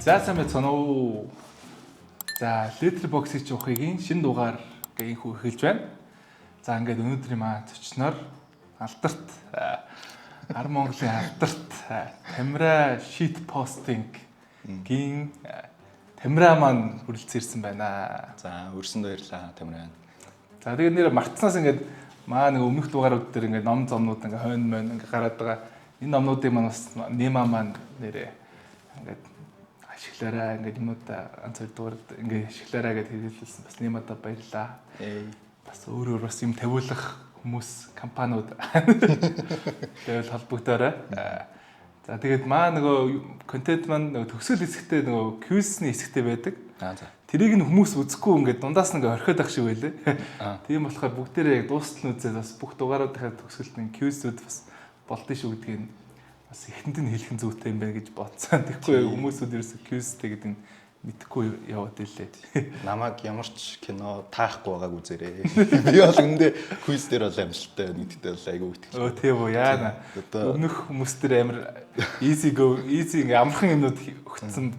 За, сайн байцгаана уу? За, Letterboxd-ийн чухыгийн шинэ дугаар гэнхүү эхэлж байна. За, ингээд өнөөдрийн маа зочноор алдарт Ар Монголын алдарт Тамира shit posting гийн Тамира маань хүрэлцэн ирсэн байна. За, өрсөнд баярлаа, Тамира. За, тэгээд нэр мартсанаас ингээд маа нэг өмнөх дугаарууд дээр ингээд ном зомнууд ингээд хойно мойн ингээд гараад байгаа. Энэ номнуудыг маань бас Нема маань нэрээ ингээд ашиглаарай, ингээд юмудаа ганц хоёр дугаард ингээд ашиглаарай гэдээ хэлүүлсэн. Бас Немада баярлаа. Бас өөр өөр бас юм тавиулах хүмүүс, компаниуд байвал холбогдоорой. За, тэгээд маа нөгөө контент маань нөгөө төгсгөл хэсэгтээ нөгөө quiz-ний хэсэгтэй байдаг. Аа, за. Тэрийг нь хүмүүс үзэхгүй ингээд дундаас нь ингээд орхиод ах шиг байлээ. Тийм болохоор бүгдээрээ яг дуустал нь үзээд бас бүх дугааруудынхаа төгсгөлт нь quiz-үүд бас болдсон шүү гэдгийг нь бас эхэнд нь хэлэх нь зүйтэй юм байна гэж бодсон. Тэгэхгүй хүмүүсүүд ерөөсө quiz-тэй гэдэг нь мэдэхгүй яваад илээ. Намайг ямар ч кино таахгүй байгааг үзээрэй. Би бол үндэ quiz дээр бол амжилттай байна гэдэгтээ бол айгүй итгэл. Өө, тийм үү, яана. Одоо Өмнөх хүмүүс дээр амар easy go easy ингээ амархан юмнууд өгцөн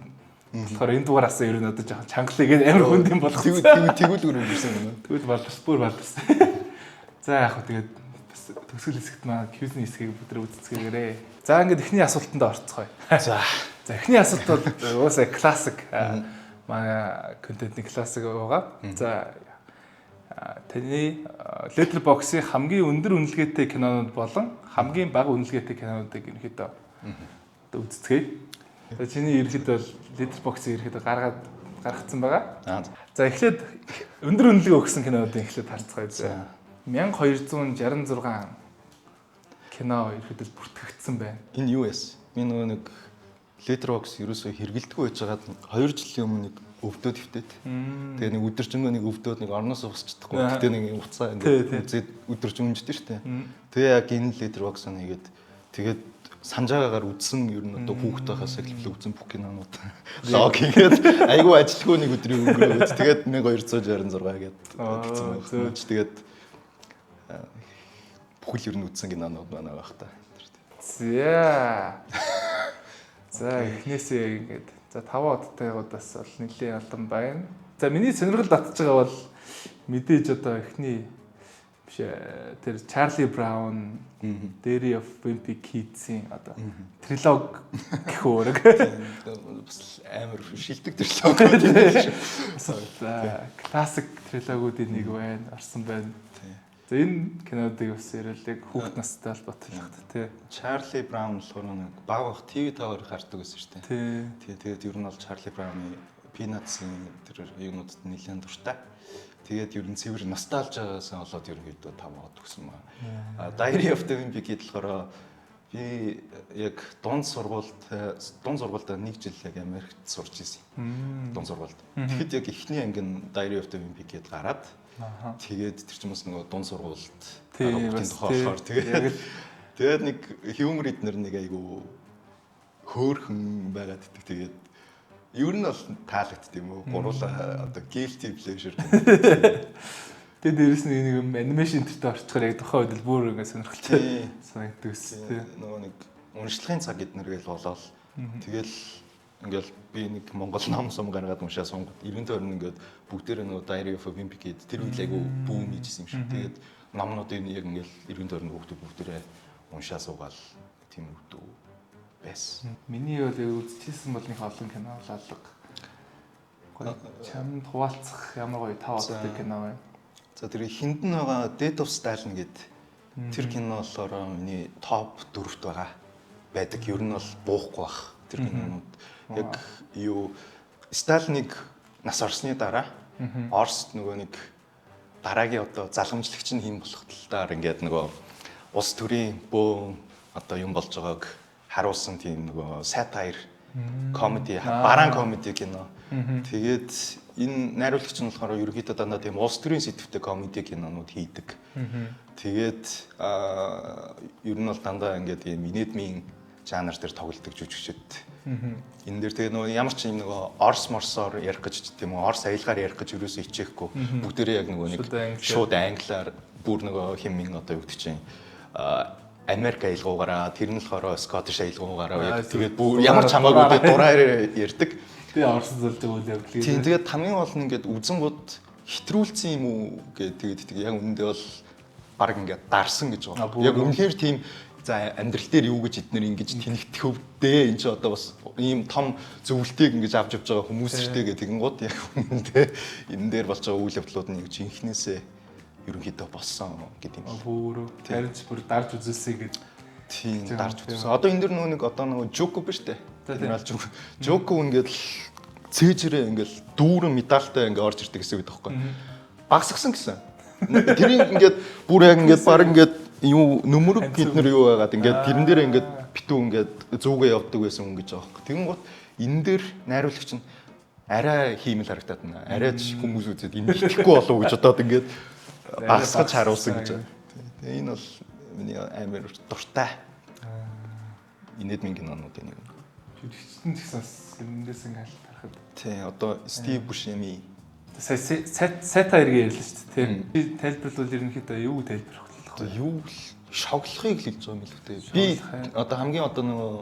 болохоор энэ дугаараас ер нь одоо жоохон чангалыг гээд амар хүнд юм болгосон. Тэгвэл тэгвэл өөр өнгөрсөн юм уу? Тэгвэл баларс, бүр баларс. За, яг хөө тэгээд бас төгсгөл хэсэгт маа quiz-ний хэсгийг бүгд үзцгээгээрэй. За, ингээд эхний асуултанд орцгоё. За. За, эхний асуулт бол угаасаа классик, маа контентын классик байгаа. За, таны Letterboxd-ийн хамгийн өндөр үнэлгээтэй кинонууд болон хамгийн бага үнэлгээтэй кинонуудыг ерөнхийдөө одоо үзцгээе. За, чиний ерөнхийдөө бол Letterboxd-ийн ерөнхийдөө гаргаад гаргацсан байгаа. Аа. За, эхлээд өндөр үнэлгээ өгсөн кинонуудын эхлээд харцгаая. За. 1266 кино ерөнхийдөө бүртгэгдсэн байна. Энэ юу яасан? Би нөгөө нэг Letterboxd ерөөсөө хэрэгэлдэггүй байж байгаад 2 жилийн өмнө нэг өвдөөд хэвтээд. Тэгээ нэг өдөржингөө нэг өвдөөд нэг орноос босч чадахгүй. Гэтэ нэг уцаа ингээд үзээд өдөржин үнждэг шүү дээ. Тэгээ яг энэ Letterboxd нэгээд тэгээд санжаагаагаар үзсэн, ер нь одоо хүүхэд байхаас эхлэл үзсэн бүх кинонууд log хийгээд айгүй ажилгүй нэг өдрийн өнгөрөөд тэгээд 1266 гээд тэгсэн байна. Тэгээд бүхэл ер нь үзсэн кинонууд манай байх та. За. За, эхнээсээ ингээд за 5 одтойгоодаас бол нэлээд олон байна. За, миний сонирхол татж байгаа бол мэдээж одоо эхний биш тэр Charlie Brown, Diary of Wimpy Kids-ийн одоо trilogy гэх үүрэг. Бас амар шилдэг trilogy. За, классик trilogy-уудын нэг байна, орсон байна. За, энэ кинодыг бас ярил яг хүүхд настай холбоотой л хат тий. Charlie Brown болохоор нэг баг бах TV 5-аар гардаг байсан шүү дээ. Тий. Тий, тэгээд ер нь бол Charlie Brown-ы, Peanuts-ын тэр юунуудад нэлээд дуртай. Тэгээд ер нь цэвэр носталжиагаас болоод ерөнхийдөө 5 од өгсөн маа. А Diary of the Wimpy Kid болохоор би яг дунд сургуульд нэг жил яг Америкт сурч ирсэн. Дунд сургуульд. Тэгэхэд яг эхний анги нь Diary of the Wimpy Kid гараад тэгээд тэр чинь бас нөгөө дунд сургуульд байгаа тухай болохоор тэгээд нэг humor эднэр нэг айгу хөөхөн байгаад идэх. Тэгээд ер нь бол таалагдд юм уу? Гуруула одоо guilty pleasure. Тэгээд дээрэс нь нэг юм animation тэртээ орчихоор яг тухайн үед л бүр ингээ сонирхолтой санагддаг ус тий. Нөгөө нэг уншлагын цаг эднэр гээл болоод тэгэл ингээл би нэг Монгол ном сум гаргаад уншаа сунгад эргэн тойрон ингээд бүгдээрээ нөгөө Diary of a Wimpy Kid тэр үед айгу boom хийжсэн юм шиг. Тэгээд номнуудыг яг ингээл эргэн тойрон хүүхдүүд бүгдээрээ уншаа суугаал тийм үгдүү байсан. Миний бол яг үзчихсэн бол нэг олон кино бол алга. Гоё, чамд хуваалцах ямар гоё тав одтой кино байна? За, тэр хинд нь байгаа Death of Stalin гээд тэр кино болохоор миний топ 4-т байгаа байдаг. Ер нь бол буухгүй бах. Тэр кинонууд яг юу Сталиныг нас орсны дараа Оросд нөгөө нэг дараагийн одоо залгамжлагч нь хэн болох талаар ингээд нөгөө улс төрийн бөөн одоо юм болж байгааг харуулсан тийм нөгөө satire comedy, бараан comedy кино. Тэгээд энэ найруулагч нь болохоор ерөнхийдөө дандаа тийм улс төрийн сэдвтэй comedy кинонууд хийдэг. Тэгээд ер нь бол дандаа ингээд ийм инээдмийн жанр дээр тоглодог жүжигчд. Энэ дээр тэгээ нөгөө ямар ч юм нөгөө орс морсоор ярих гэж тийм үү, орс аялгаар ярих гэж юусоо хичээхгүй. Бүгдээрээ яг нөгөө нэг шууд англиар бүр нөгөө хэммин одоо юу гэдэг чинь Америк аялгуугаараа, тэр нь болохоор Scottish аялгуугаараа яг тэгээд бүр ямар ч хамаагүй дураар ярьдаг. Тэгээ орсон золж байгаа үйл явдал. Тийм, тэгээд хамгийн гол нь ингээд үзэнгууд хэтрүүлсэн юм уу гэдэг тэгээд тэг яг үнэндээ бол баг ингээд дарсан гэж байгаа. Яг үнэхээр тийм за амьдрал дээр юу гэж эднэр ингэж тэнэгдэх өвдөө энэ чи одоо бас ийм том зөвлөлтийг ингэж авч явж байгаа хүмүүс штэ гэх тэгэнгუთ яг үнэндээ энэ дээр болж байгаа үйл явдлууд нь яг жинхнээсээ ерөнхийдөө болсон гэдэг юм. Бүр харин ч бүр дарж үзүүлсэн гэж. Тийм, дарж үзүүлсэн. Одоо энэ дэр нөгөө нэг одоо нөгөө Жуко биш үү? Генерал Жуко. Жуко ингээд цээжрээ ингээд дүүрэн медальтай ингээд орж ирдэг гэсэн үг байхгүй. Багсгсан гэсэн. Тэрийг ингээд бүр яг ингээд баг ингээд юу нөмөрөг гэднэр юу байгаад ингээд тэрэн дээр ингээд битүү ингээд зүугээ явдаг байсан хүн гэж байгаа байхгүй. Тэгэнгუთ энэ дээр найруулагч нь арай хиймэл харагдаад байна. Арай ч хүмүүс үзээд энэ итгэхгүй болов уу гэж бодоод ингээд багасгаж харуулсан гэж. Тэгээ энэ бол миний амар дуртай. Инэдмийн кинонуудын нэг. Жүжигчдэн ч гэсэн бас эндээс ингээд харахад. Тий, одоо Стив Бушеми сая сайта эргээ ярьлаа шүү дээ, тий. Би тайлбарлавал ерөнхийдөө юу тайлбарлах вэ? Юу л шоглохыг л хэлж байгаа юм л үү. Би одоо хамгийн одоо нөгөө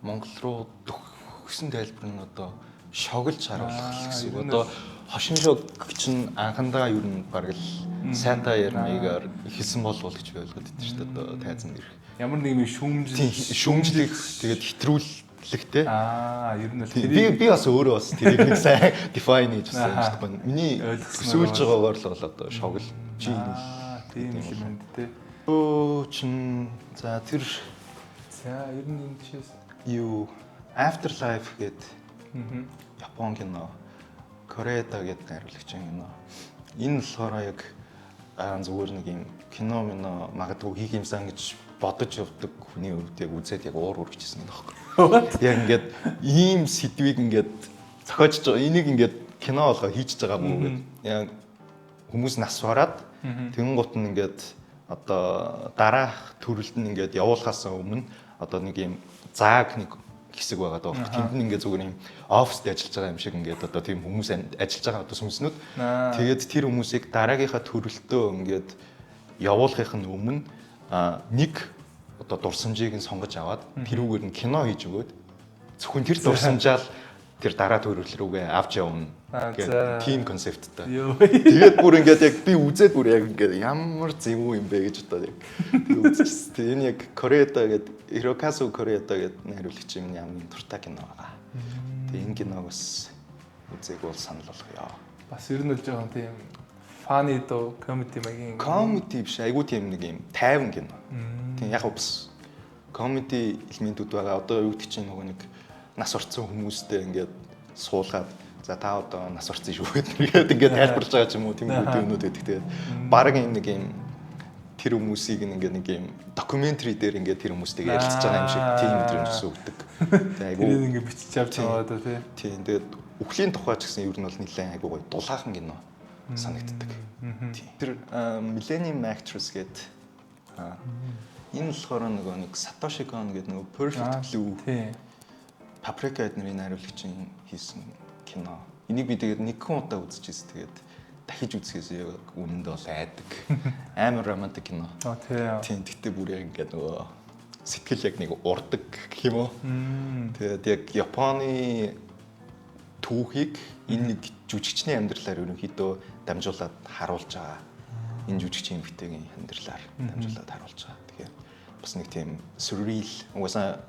Монгол руу төгсөн тайлбар нь одоо шоглж харуулах л гэсэн үг. Одоо хошин шог чинь анхандаа ер нь бараг л сайта ярмыгаар эхэлсэн болов гэж би ойлгоод идэв шүү дээ. Одоо тайзан дэрх. Ямар нэг юм шүүмжлэх тэгээд хэтрүүлэхтэй. Аа, ер нь бол би бас өөрөө бас тэрийг нэг сайн define хийж бас чадахгүй. Миний төсөөлж байгаагаар л бол одоо шогл чи тийм юм байна тий. Өө чин за тэр за ер нь энэ жишээс юу Afterlife гэдэг Япон кино, Кореда гэдэг найруулагчийн кино. Энэ болохоор яг зүгээр нэг юм кино мино магадгүй хийх юмсан гэж бодож явдаг хүний хувьд яг үзээд яг уур үргэжсэн юм аахгүй. Яг ингээд ийм сэдвийг ингээд зохиож байгаа. Энийг ингээд кино болгоо хийж байгаа мүү гэд. Яг хүмүүс нас бараад тэгэнгუთ нь ингээд одоо дараах төрөлд нь ингээд явуулахаас өмнө одоо нэг юм зааг нэг хэсэг байгаа даа. Тэнд нь ингээд зүгээр юм оффист ажиллаж байгаа юм шиг ингээд одоо тийм хүмүүс ажиллаж байгаа одоо сүнснүүд. Тэгээд тэр хүмүүсийг дараагийнхаа төрөлтөө ингээд явуулахын өмнө нэг одоо дурсамжийг нь сонгож аваад тэрүүгээр нь кино хийж өгөөд зөвхөн тэр дурсамжаал тэр дараа төрөл рүүгээ авч явна гэдэг тийм концепттай. Тэгээд бүр ингээд яг би үзээд бүр яг ингээд ямар зэвүү юм бэ гэж бодоод яг тэг үзчихсэн. Тэг энэ яг Кореда гэдэг Хирокасу Кореда гэдэг найруулагч юм хамгийн дуртай кино байгаа. Тэг энэ киног бас үзег бол санал болгоё. Бас ер нь л жоохон тийм funny доо comedy маягийн comedy биш айгуу тийм нэг юм тайван кино. Тийм яг бас comedy элементүүд байгаа. Одоо юу гэдэг чинь нөгөө нэг нас орцсон хүмүүстэй ингээд суулгаад за та одоо нас орцсон шүү гэдэг ингээд тайлбарлаж байгаа ч юм уу тийм юмнууд байдаг. Тэгээд баг юм нэг юм тэр хүмүүсийг ингээд нэг юм докюментари дээр ингээд тэр хүмүүстэйг ярилцж байгаа юм шиг тийм мэдрэмж өгдөг. Тэгээд айгуу ингээд бичиж авч байгаа даа тий. Тийм тэгээд үхлийн тухай ч гэсэн ер нь бол нэлээд айгуу гоё дулаахан кино санагддаг. Тийм. Тэр Millennium Actress гэдэг энэ болохоор нөгөө нэг Satoshi Kon гэдэг нөгөө Perfect Blue тий. Paprika эднэрийн найруулагчийн хийсэн кино. Энийг би тэгээд нэгэн удаа үзчихсэн. Тэгээд дахиж үзэхээс яг үнэндээ бол айдаг. Амар романтик кино. Аа тий. Тийм. Тэгтээ бүр яг ингээд нөгөө сэтгэл яг нэг урдаг гэх юм уу. Тэгээд яг Японы түүхийг энэ нэг жүжигчний амьдралаар ерөнхийдөө дамжуулаад харуулж байгаа. Энэ жүжигчийн эмэгтэйгийн амьдралаар дамжуулаад харуулж байгаа. Тэгэхээр бас нэг тийм surreal угаасаа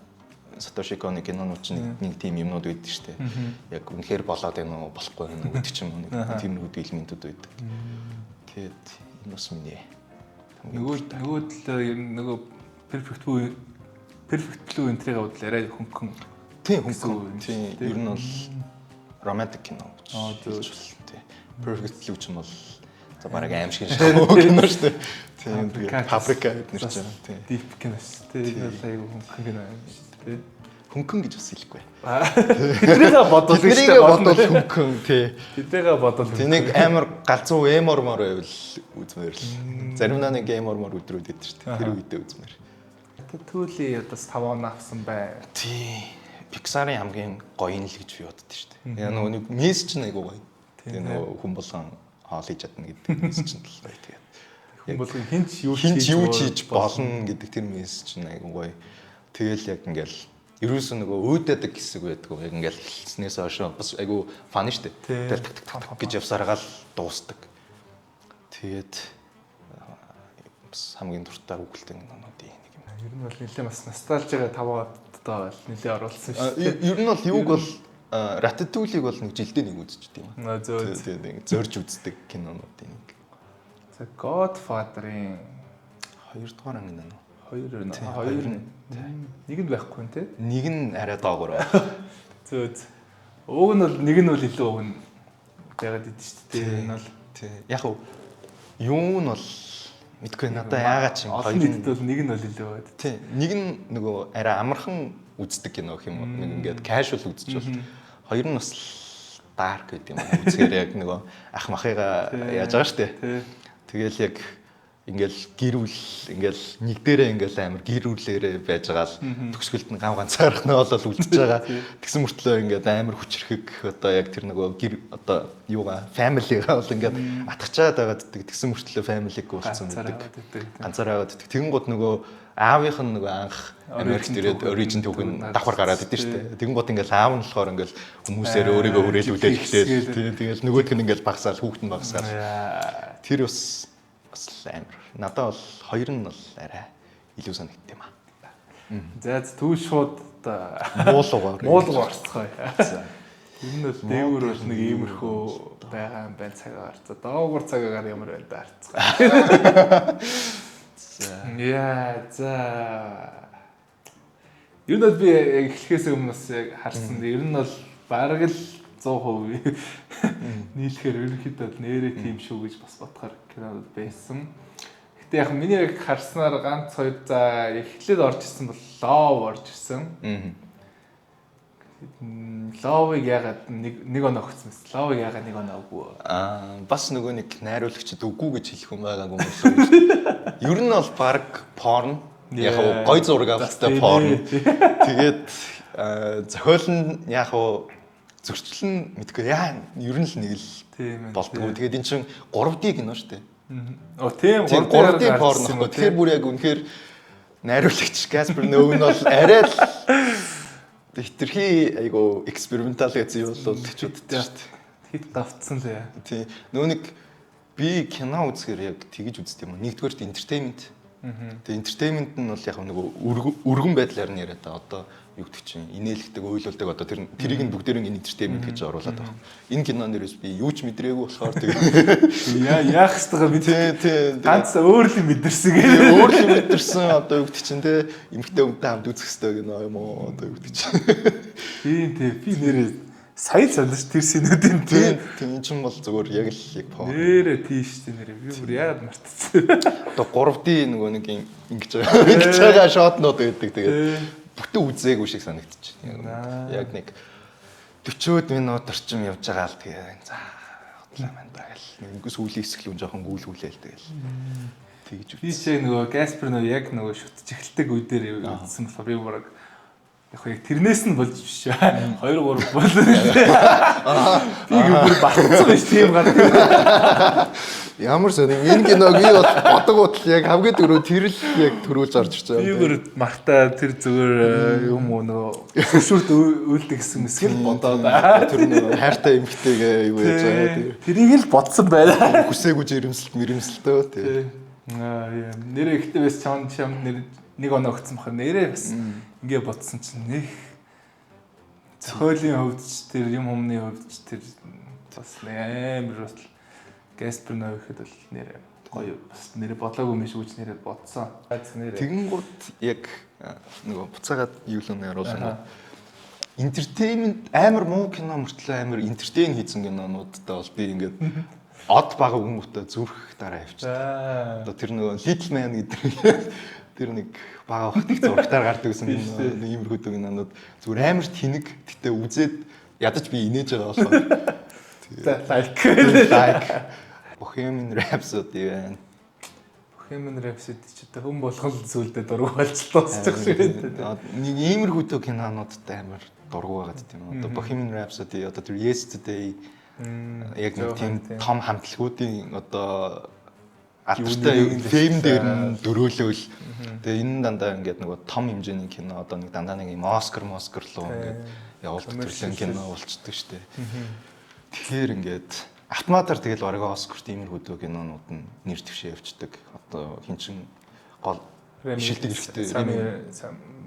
Сатоши Коны кинонууд чинь нэг тийм юмнууд байдаг шүү дээ. Яг үнэхээр болоод байна уу, болохгүй байна уу гэдэг ч юм уу нэг тиймэрхүү элементүүд байдаг. Тэгээд энэ бас миний нөгөө талаар ер нь нөгөө Perfect Blue энтриг аваад арай хөнгөн. Тийм хөнгөн. Тийм ер нь бол романтик кино гэж. Тийм. Perfect Blue ч юм бол за бараг аим шиг кино шүү дээ. Тийм тэгээд Paprika гэдэг нэр чинь тийм. Deep кино шүү дээ. Энэ бол айгүй хөнгөн кино юм шүү дээ. Хөнгөн гэж бас хэлэхгүй. Тэднийгээ бодвол тэднийгээ бодвол хөнгөн тий. Тэднийгээ бодвол тэнийг амар галзуу эмормор байвал үзмээр л. Заримдаа нэг эмормор өдрүүд өгдөг шүү дээ. Тэр үедээ үзмээр. Түүлийн одоо 5 он авсан бай. Тий. Pixar-ын хамгийн гоё нь л гэж би боддоо шүү дээ. Яг нөгөө нэг мессеж нь айгүй гоё. Тэгээ нөгөө хүн болгон хоол хийж чадна гэдэг мессеж нь л гоё. Тэгээд хүн болгон хинч юу хийж болно гэдэг тэр мессеж нь айгүй гоё. Тэгэл яг ингээл Ерөөсөө нөгөө өөдөөдөг хэсэг байдаг. Яг ингээл эхэлснээс хойш бас айгу funny штэ. Тэгэл так так так гэж явсараа л дуустдаг. Тэгээд бас хамгийн дуртай хүүхэлдэйн кинонуудын нэг юм. Ер нь бол нэлээ бас носталжигаа 5 одоо нэлээ оруулсан шүү дээ. Ер нь бол юуг бол Ratatouille-г бол нэг жилдээ нэг үзчихдэг юм. Зөө. Тийм, зорж үздэг кинонуудын нэг. За, Godfather-ын 2 дугаар анги нэ. Хоёр нэ. Хоёр нэ. Нэг нь байхгүй нэ. Нэг нь арай доогоор байна. Зөө. Уг нь бол нэг нь бол илүү уг нь байгаад идэв шүү дээ. Энэ бол тий. Яг юу нь бол мэдгүй, надаа яагаад ч юм хоёр нийтэд бол нэг нь бол илүү байгаад. Тий. Нэг нь нөгөө арай амархан үздэг кино гэх юм уу. Нэг ингээд casual үзчихвэл хоёр нь бас dark гэдэг юм уу. Үзэхээр яг нөгөө ах махыгаа яаж байгаа штэ. Тэгэл яг ингээл гэр бүл ингээл нэг дээрээ ингээл амар гэр бүлээрээ байж байгаа л төгсгөлд нь гам ганцаарх нь болол үлдчихэж байгаа. Тэгсэн мөртлөө ингээд амар хүчрхэг одоо яг тэр нөгөө гэр одоо юугаа family-гаа бол ингээд атгачаад байгаад ддэг. Тэгсэн мөртлөө family-г болсон гэдэг. Ганцаараа байгаад ддэг. Тэгэн гот нөгөө аавынх нь нөгөө анх Америкт ирээд origin түүх нь давхар гараад идэв шүү дээ. Тэгэн гот ингээл аав нь болохоор ингээл хүмүүсээр өөрийгөө хүрээлүүлээд эхлээл. Тэгэл нөгөөх нь ингээл багасаал, хүүхэд нь багасаал. Тэр бас амар. Надад бол хоёр нь бол арай илүү санагдсан юм аа. За, түүш шууд одоо муулуугаар муулуугаар орцгоё. За. Ер нь бол дээгүүр бол нэг иймэрхүү байгаа юм байна цагаагаар. За, доогуур цагаагаар ямар байна да харцгаа. За. Яа, за. Ер нь бол би яг эхлэхээс өмнө бас яг харсан. Ер нь бол бараг л 100% нийлэхээр ерөнхийдөө бол нэрээ тийм шүү гэж бас бодохоор кинод байсан. Гэтэ яг миний яг харснаар ганц хоёр, за, эхлээд орж ирсэн бол Love орж ирсэн. Love-ыг ягаад нэг оноо өгсөн мэт. Love-ыг ягаад нэг оноо үгүй? Аа, бас нөгөө нэг найруулагчид үгүй гэж хэлэх юм байгаагүй юм болов. Ер нь бол баг порн. Яг гой зураг авалтай порн. Тэгээд зохиол нь яг зөрчил нь мэдгүй яа, ер нь л нэг л болдгоо. Тэгээд эн чинь 3D кино шүү дээ. Оо, тийм. 3D порн байхгүй. Тэгэхээр бүр яг үнэхээр найруулагч Gaspar Noé нь бол арай л хитрхи айгу experimental гэсэн юм бол гэж боддог шүү дээ. Хит давтсан лээ. Тийм. Нөгөө нэг би кино үзэхээр яг тэгж үздэг юм. Нэгдүгээрт entertainment. Тэгээ entertainment нь бол яг нөгөө өргөн байдлаар нь яриад байгаа. Одоо юу гэдэг чинь инээлгдэг, уйлуулдаг, одоо тэрийг нь бүгдээрээ entertainment гэж оруулаад байгаа. Энэ кинон дээрээс би юу ч мэдрээгүй болохоор тэгээ яах ёстойгоо би тий тий ганц өөр л юм мэдэрсэн гэ. Өөр л юм мэдэрсэн, одоо юу гэдэг чинь те эмэгтэй хүнтэй хамт үзэх ёстой кино юм уу, одоо юу гэдэг чинь. Тийм тий, би нэрээ сая л санаж тэр синүүдийн. Тийм тийм, чинь бол зүгээр яг л яг порн. Нэрээ тийш тий, нэрээ би бүр яагаад мартчихсан. Одоо 3D нөгөө нэг ингэж байгаа ингэж байгаа shot нууд байдаг, тэгээд бүтэн үзээгүй шиг санагдчих. Яг нэг 40 минут орчим явж байгаа л тэгээ за худлаа маань даа гэл нэг сүүлийн хэсэг лүү жоохон гүйлгүүлээл тэгэл тэгж үзсэн. Би ч яг нөгөө Gaspar нөгөө яг нөгөө шүтж эхэлдэг үе дээр үзсэн болохоор би бараг яг тэрнээс нь болж биш. 2 3 бол. Би бүр батцсан байж тийм гар. Ямар сони энэ киног би бол бодог бодол яг хамгийн дөрөв тэр л яг төрүүлж орж ирж байгаа. Би бүр мартаа тэр зүгээр юм уу, нөгөө шүрт үйлдэг гэсэн мэсгэл бодоод. Тэр нөгөө хайртай эмгтэйгээ юу яаж байгаа тэр. Тэрийг л бодсон байна. Хүсээгүй жирэмсэлт мэрэмсэлтөө тий. Аа, нэрээ ихтэй бас чам чам нэр нэг оноо өгсөн баха, нэрээ бас ингээ бодсон чинь нэг зохиолын хувьд ч, тэр юм humны хувьд ч тэр бас амар бас Gaspar Noé гэхэд бол нэрээ гоё, бас нэрээ бодлоогүй юм шиг үуч нэрээ бодсон. Нэрээ. Тэгэнгүүт яг нөгөө буцаагаад юу л нэ оруулсан. Entertainment амар муу кино мөртлөө амар entertain хийсэн кинонуудтай бол би ингээд од бага хүмүүстээ зүрх дараа явчихсан. Одоо тэр нөгөө Little Man гэдэг тэр нэг бага бахт их зурагтаар гардаг гэсэн нэг иймэрхүү кинонууд зүгээр амар тэнэг. Гэтэ үзээд ядаж би инээж байгаа болохоор like like Bohemian Rhapsody байна. Bohemian Rhapsody ч одоо хүн болгон зүйлдээ дургу болж дуусчих шиг байна. Нэг иймэрхүү кинонуудтай амар дургу байгаад тийм. Одоо Bohemian Rhapsody, одоо тэр Yesterday, яг нэг тийм том хамтлагуудын одоо алдартай fame дээр нь дөрөөлөөл. Тэгээ энэ нь дандаа ингээд нөгөө том хэмжээний кино, одоо нэг дандаа нэг юм Оскар Москар руу ингээд явуулдаг төрлийн кино болчдөг шүү дээ. Тэгэхээр ингээд автоматар тэгэл бараг Оскарт иймэрхүү кинонууд нь нэр дэвшээ явцдаг. Одоо хин чин гол шилдэг хэрэгтэй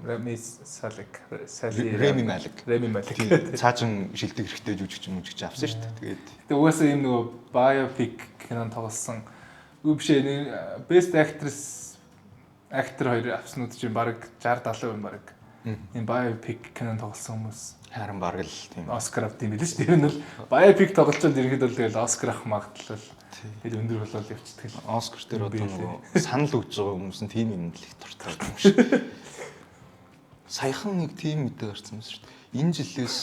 Рами Салик Сали Реми Малик. Реми Малик. Цаачин шилдэг хэрэгтэй жүжигч мүжигч авсан шүү дээ. Тэгээд Тэгээ угаасаа юм нөгөө biopic кинонд тоглосон. Үгүй биш ээ, best actress, actor хоёр авснууд чинь бараг 60 70% бараг. Энэ biopic кинонд тоглосон хүмүүс харин бараг л тийм Оскар авд юм билээ шүү дээ. Тэр нь бол biopic тоглолцоод ерөнхийдөө бол тэгэл Оскар авах магадлал тэгэл өндөр болоод явчихдаг л. Оскар дээр одоо нөгөө санал өгж байгаа хүмүүс нь тийм юм л их дуртай юм шиг. Саяхан нэг тийм мэдээ гарсан юм шүү дээ. Энэ жилээс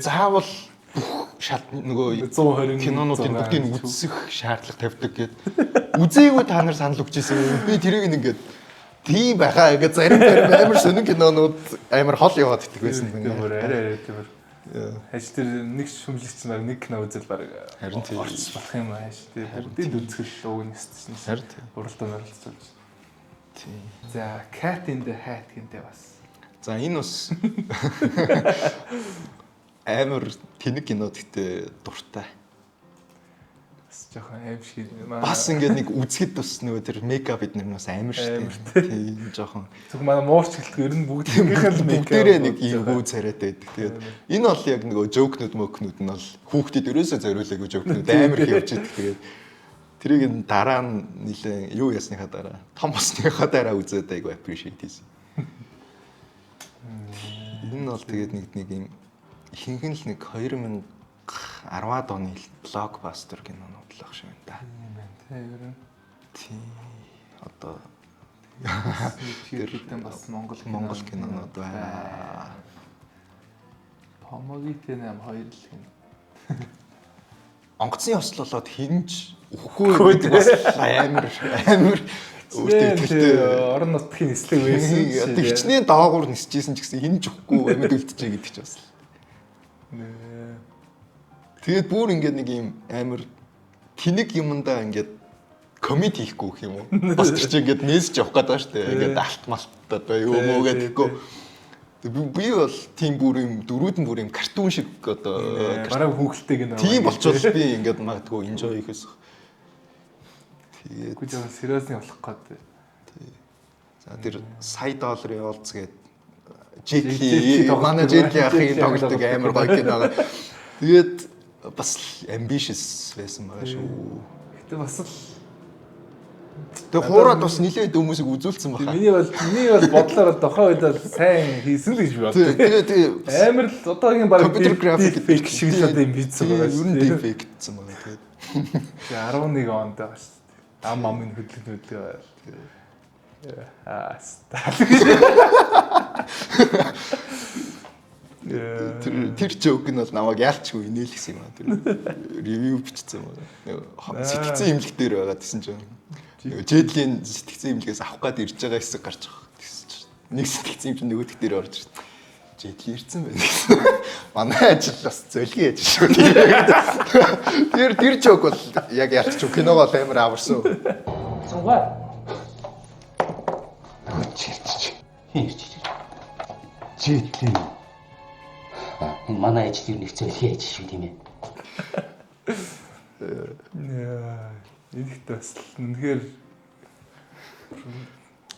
заавал бүх шат нөгөө 120 кинонуудын бүгдийг үзэх шаардлага тавьдаг гэд. Үзээгүй та нар санал өгч ирсэн юм. Би тэрийг ингээд тийм байхаа ингээд зарим зарим амар сонин кинонууд амар хол яваад идэх байсан. Тийм бүр арай арай тийм бүр. Хаж тэр нэг шүмжлэгч нар нэг кино үзэл баг Харин тийм. орчих болох юм ааш. Тийм бүгдийг үзэх л уг нь ёстой шин. Харин тийм. Уралдаан оролцуулж. Тийм. За, Cat in the Hat гэнтэй бас. За, энэ бас амар тэнэг кино, гэхдээ дуртай. Бас жоохон аим шиг. Бас ингээд нэг үзэхэд бас нөгөө тэр makeup эднэр нь бас амар шүү дээ. Тийм, жоохон. Зөвхөн манай муурч гэлтгүй, ер нь бүгдийнх нь makeup. Бүгдээрээ нэг эвгүй царайтай байдаг. Тэгээд энэ бол яг нөгөө joke нүүд мөкнүүд нь бол хүүхдэд ерөөсөө зориулаагүй joke нүүд амар их явж идэг. Тэгээд тэрийг нь дараа нь нилээн юу ясныхаа дараа, том болсныхаа дараа үзээд айгу appreciate хийсэн. Энэ бол тэгээд нэг нэг юм ихэнх нь л нэг 2010-аад оны blockbuster кинонууд л ах шиг байна да. Тийм байна те, ер нь. Тийм. Одоо Тэр хэдэн бас Монгол Монгол кинонууд байна. Помогите 8 хоёр л гин. Онгоцны ёслол болоод хинж үхэхгүй гэдэг бас амар амар өөртөө итгэлтэй. Орон нутгийн нислэг байсан. Одоо хичнээн доогуур нисэжсэн ч гэсэн хинж үхэхгүй амьд үлдчихэ гэдэг чи бас. Тэгээд бүр ингээд нэг юм амар тэнэг юмдаа ингээд commit хийхгүй гэх юм уу? Бас тэр чинь ингээд нээсч явах гэдэг шүү дээ. Ингээд алт малт одоо юу мөө гэдэггүй. Би бол тийм бүр юм дөрүүдэн бүр юм cartoon шиг одоо Бараг хүүхэлтэй гэнэ. Тийм болчвол би ингээд магадгүй enjoy хийхээс. Тэгээд Үгүй, жоохон serious ны болох гээд. За, тэр сая долларын олз гээд Jet Jet Li Li, манай тоглодог. Jet Li ахыг Jet Li тоглодог амар гоё кино. Тэгээд бас л ambitious байсан байгаа шүү. Гэтэ бас л Тэгээ хуураад бас нилээд хүмүүсийг үзүүлсэн баха. Миний бол бодлоор бол тухайн үед бол сайн хийсэн л гэж би боддог. Тэгээ Амар л одоогийн баг компьютер график fake шиг л одоо юм хийсэн байгаа шүү. Ер нь шүү. deep fake гэсэн байгаа. Тэгээд Тэгээ 11 онд байгаа шүү дээ. Ам амын хөдлөг хөдлөг. Аа, стал. Тэр joke нь бол намайг яалчгүй инээлгсэн юм аа. Тэр review бичсэн юм аа. Сэтгцэн имлэг дээр байгаа гэсэн чинь нөгөө Jet Li-ийн сэтгцэн имлэгээс авах гээд ирж байгаа хэсэг гарч байгаа. Тэгсэн чинь нэг сэтгцэн юм чинь нөгөөх дээр орж ирсэн. Jet Li ирсэн байна гэсэн. Манай ажил бас зөлгийн ажил шүү. Тэр joke бол яг ялчгүй киногоо амар аварсан. Сугаа. Чирч. Хин ирж чир. Jet Li. А, энэ манай ажил ер нь их зөлгийн ажил шүү, тийм ээ. Яа, энэ ихтэй бас л үнэхээр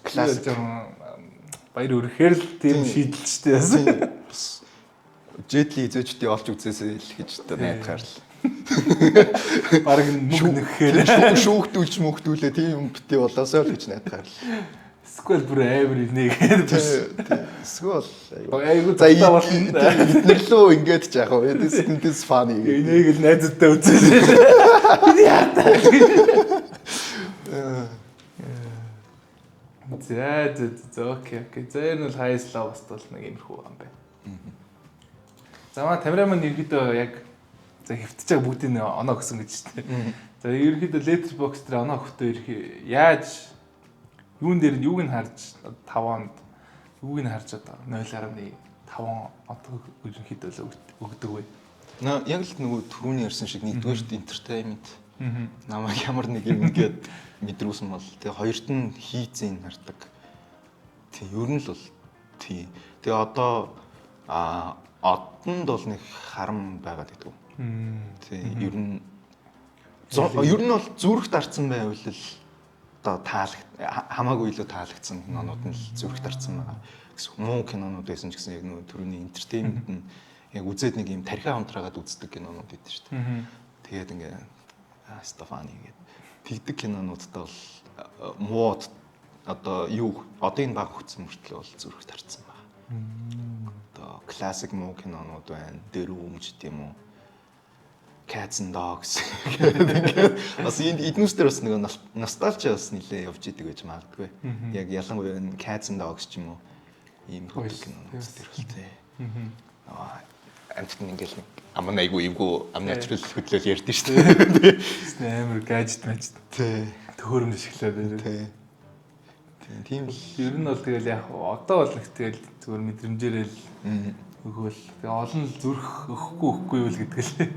Классик. жоохон баяр өрөхээр л тийм шийдэлчтэй бас. Бас Jet Li эзээчдээ олж үзээсэй л гэж одоо найдахаар л. Бараг мөнгө нөхөөр. Шүүхтүүлж мөхтүүлээ тийм бити болоосоо л гэж найдахаар л. Эсвэл бүр амар инээгээд биш. Эсвэл Айгуу за зуртаа болно. Эднэр лөө ингээд ч яах вэ? This is funny. Энийг л найзуудтай үзээсэй. Би яатаа. За за за, okay. За, энэ бол highest lowest бол нэг иймэрхүү юм байна. За, манай Тамира маань ерөөдөө яг за хэвтэж байгаа бүгдийг нь оноо өгсөн гэж шүү дээ. За, ерөөхдөө Letterboxd дээр оноо өгөхдөө ерхий яаж юун дээр нь юуг нь харж 5 онд юуг нь харж одоо 0.5 одоо ерөнхийдөө л өгдөг вэ? На яг л нөгөө түрүүний ярьсан шиг нэгдүгээрт entertainment, намайг ямар нэг юм ингээд мэдрүүлсэн бол тэгээ хоёрт нь хийцэн хардаг. Тийм, ер нь л бол тийм. Тэгээ одоо одонд бол нэг харам байгаад байдаг. Тийм, ер нь бол зүрх дарцсан байвал л одоо хамаагүй илүү таалагдсан кинонууд нь л зүрх дарцсан байгаа. Гэсэн муу кинонууд байсан ч гэсэн яг нөгөө төрөний entertainment нь яг үзээд нэг юм тархиа унтраагаад үздэг кинонууд байдаг шүү дээ. Тэгээд ингээ Стефани гэдэг тэгдэг кинонуудтай бол муу одоо юу одоо энэ баг өгсөн мөртлөө бол зүрх тарцсан байна. Одоо классик муу кинонууд байна. Дэрүү өмч тийм үү. Cats and Dogs гэдэг бас энэ эднүс дээр бас нэг ностальжи бас нэлээ явж идэг гэж магадгүй. Яг ялангуяа энэ Cats and Dogs ч юм уу ийм хөдөг кинонууд дээр бол тий. Амтд нь ингээл нэг ам айгу эвгүй ам natural хөдлөл ярьдэн шүү дээ. Амар гаджет мэж. Тий. Төхөөрөмж ашиглаад байна. Тий. Тийм л ер нь бол тэгэл яг одоо бол нэг тэгэл зүгээр мэдрэмжээрээ л өгөөл. Тэгээ олон л зүрх өгөхгүй юу л гэдэг л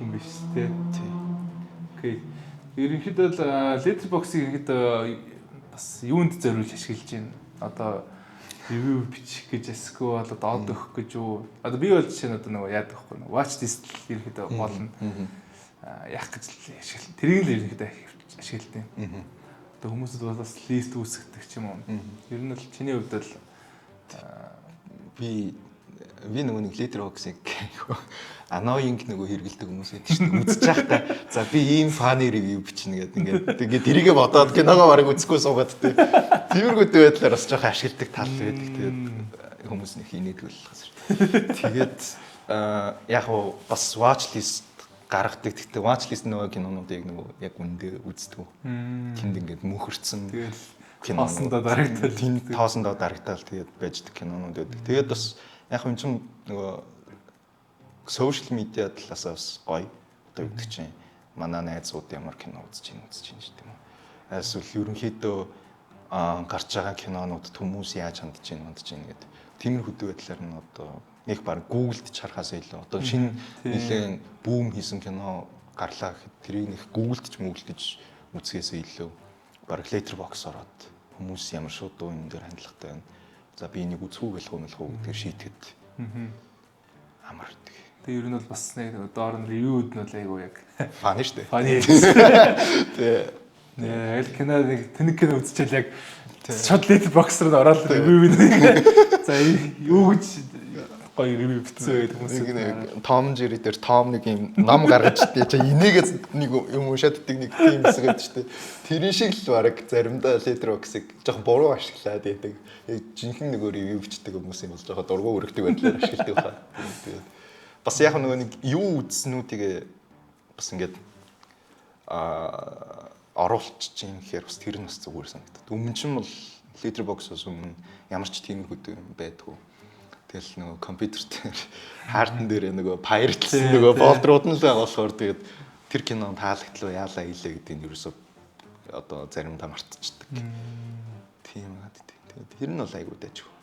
юм биш тий. Тий. Окей. Ерөнхийдөө л Letterboxd-ыг ерөнхийдөө бас юунд зориулж ашиглаж байна? Одоо review бичих гэж эсвэл одоо од өгөх гэж үү? Одоо би бол жишээ нь одоо нөгөө яадаг вэ? Watch list л ерөнхийдөө болно. Яах гэж л ашигла. Тэрийг л ерөнхийдөө ашигладаг. Одоо хүмүүсд бол бас list үүсгдэг ч юм уу. Ер нь бол чиний хувьд бол би нөгөө нэг Letterboxd-ыг annoying нөгөө хэрэгэлдэг хүмүүс байдаг шүү дээ. Үзэж байхдаа за би ийм funny review бичнэ гэдэг ингээд ингээд тэрийгэ бодоод киногоо барыг үзэхгүй суугаад тий. Тиймэрхүү байдлаар бас жоохон ашигладаг тал байдаг. Тэгээд хүмүүс нэг инээдэг л шүү дээ. Тэгээд яг уу бас watch list гаргадаг. Гэхдээ watch list нөгөө кинонуудыг нөгөө яг үндэ үздэг. Тэнд ингээд мөнхөрцөн тэгэл тоосондоо дарагдал тэнд тоосондоо дарагдал тэгээд байждаг кинонууд байдаг. Тэгээд бас яг юм чинь нөгөө social media талаас бас гоё. Одоо юу гэдэг чинь манай найзууд ямар кино үзэж чинь шүү дээ юм уу. Эсвэл ерөнхийдөө гарч байгаа кинонуудад хүмүүс яаж хандж чинь гэдэг. Тиймэрхүү байдлаар нь одоо нэг баг Google-д ч харахаас илүү одоо шинэ нэлээд boom хийсэн кино гарлаа гэхэд тэрийг нэг Google-д ч мөглө гэж үзэхээс илүү баг Letterboxd ороод хүмүүс ямар шууд энэ дээр хандлагатай байна. За би энийг үзэх үү гэлэх үү мэлэх үү гэдгээр шийтгэд амар гэдэг. Тэгээ ер нь бол бас нэг доор нь review-д нь бол айгу яг funny шүү дээ. Funny. Тэ. Нэ аль кино нэг тэнэг кино үзчихэл яг шууд Letterboxd руу ороод review нэг. За юу гэж гоё review бичсэн гэдэг хүмүүс. Нэг Том Jerry дээр Том нэг юм ном гаргаж тий чи энийгээ нэг юм уншаад идэг нэг тийм хэсэг байдаг шүү дээ. Тэрэн шиг л баг заримдаа Letterboxd-ыг жоохон буруу ашиглаад байдаг. Яг жинхэнэ нөгөө review бичдэг хүмүүс юм бол жоохон дургу өргөдөг байдлаар ашигладаг баха. Тэгээд бас яг нөгөө нэг юу үзснүүдийг бас ингээд оруулчих юм гэхээр бас тэр нь бас зүгээр санагдаад. Өмнө чинь бол Letterboxd-оос өмнө ямар ч тиймэрхүү юм байдгүй. Тэгэл нөгөө компьютер дээр хардн дээр нөгөө pirate-лсэн нөгөө folder-ууд нь л байгаа болохоор тэгээд тэр кино таалагдлаа яалаа ийлээ гэдэг нь ерөөсөө одоо заримдаа мартчихдаг. Тийм аа. Тэгээд тэр нь бол айгуу дайжгүй.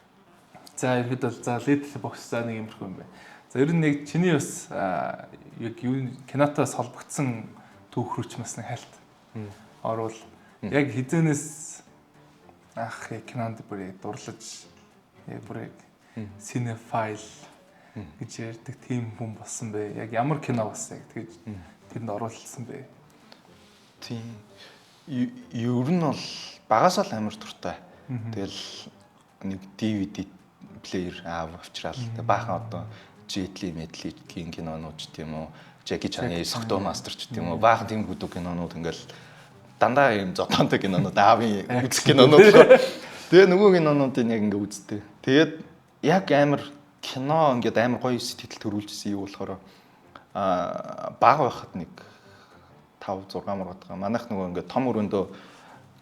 За ерхэд бол за Letterboxd за нэг юмрхүү юм байна. За ер нь нэг чиний бас яг юу кинотоос холбогдсон түүх рүү ч бас нэг хальт орвол яг хизэнээс ах кинонд бүр яг дурлаж яг бүр яг cinephile гэж ярьдаг тийм хүн болсон бэ? Яг ямар кино бас яг тэгэж тэрэнд оруулсан бэ? Тийм. Ер нь бол багасаа л амар дуртай. Тэгэл нэг DVD player аав авчраал. Тэг баахан одоо Jet Li, Medley-гийн кинонууд ч тийм үү, Jackie Chan-ы Согтуу мастер ч тийм үү, баахан тийм хөдөө кинонууд ингээл дандаа юм зодоонтой кинонууд аавын үзэх кинонууд. Тэгээ нөгөө кинонуудыг яг ингээ үздэг. Тэгээд яг амар кино ингээд амар гоё сэтгэл төрүүлжсэн юу болохоор бага байхад нэг 5 6 мургадаг. Манайх нөгөө ингээд том өрөөндөө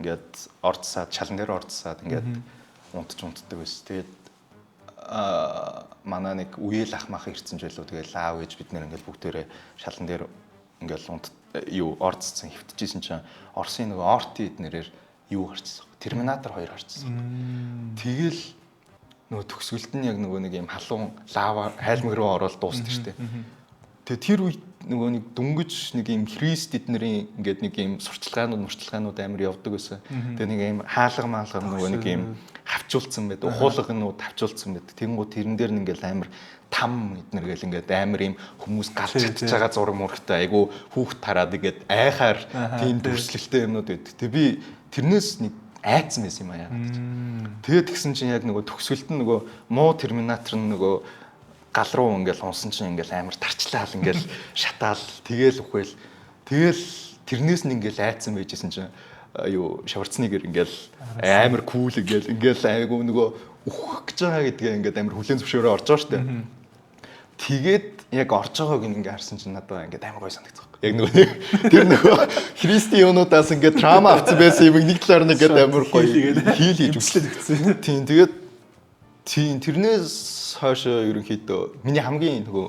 ингээд орцсаад шалан дээр орцсаад ингээд унтдаг байсан. Тэгээд манай нэг үеэл ах мах ирсэн ч байлуу. Тэгээд аав ээж бид нэр ингээд бүгдээрээ шалан дээр ингээд унт юу орцсон хөвтөжсэн чинь Оросын нөгөө Орти эднэрээр юу гарчсан. Терминатор 2 гарчсан. Тэгэл нөгөө төгсгөлд нь яг нөгөө нэг юм халуун лава хайлмаг руу ороод дуусдаг шүү дээ. Тэгээ тэр үед нөгөө нэг дөнгөж нэг юм Христ эднэрийн ингээд нэг юм сурчлагаанууд мурчлагаанууд амар явдаг байсан. Тэгээ нэг юм хаалга маалга нөгөө нэг юм хавч тавьчулсан байдаг. Ухуулга нь тавьчулсан байдаг. Тэнгүү тэрэн дээр нь ингээл амар там эднэр гэл ингээд амар юм хүмүүс галж чадж байгаа зураг мурагтай айгу хүүхд тараад ингээд айхаар тийм дүрслэлтэй юмнууд байдаг. Тэг би тэрнээс нэг айцсан байсан юм аа яагаад гэж. Тэгээд тэгсэн чинь яг нөгөө төгсгөлд нь нөгөө муу терминатор нь нөгөө гал руу ингээл унсан чинь ингээл амар тарчлаал ингээл шатаал тэгэл үхэл тэгэл тэрнээс нь ингээл айцсан байжсэн чинь юу Шварценеггер ингээл амар кул ингээл ингээл айгу нөгөө үхэх гэж байгаа гэдгээ ингээд амар хүлэн зөвшөөрөө орж байгаа штэ. Тэгээд яг орж байгааг ингээ харсан чинь надад ингээд амар гоё санагдсан. Яг нөгөө тэр нөгөө Христийн юунуудаас ингээд трама авсан байсан юм нэг талаар нь ингээд амар гоё хийл хийж өгсөн. Тийм тэгээд тийм тэрнээс хойш ерөнхийдөө миний хамгийн нөгөө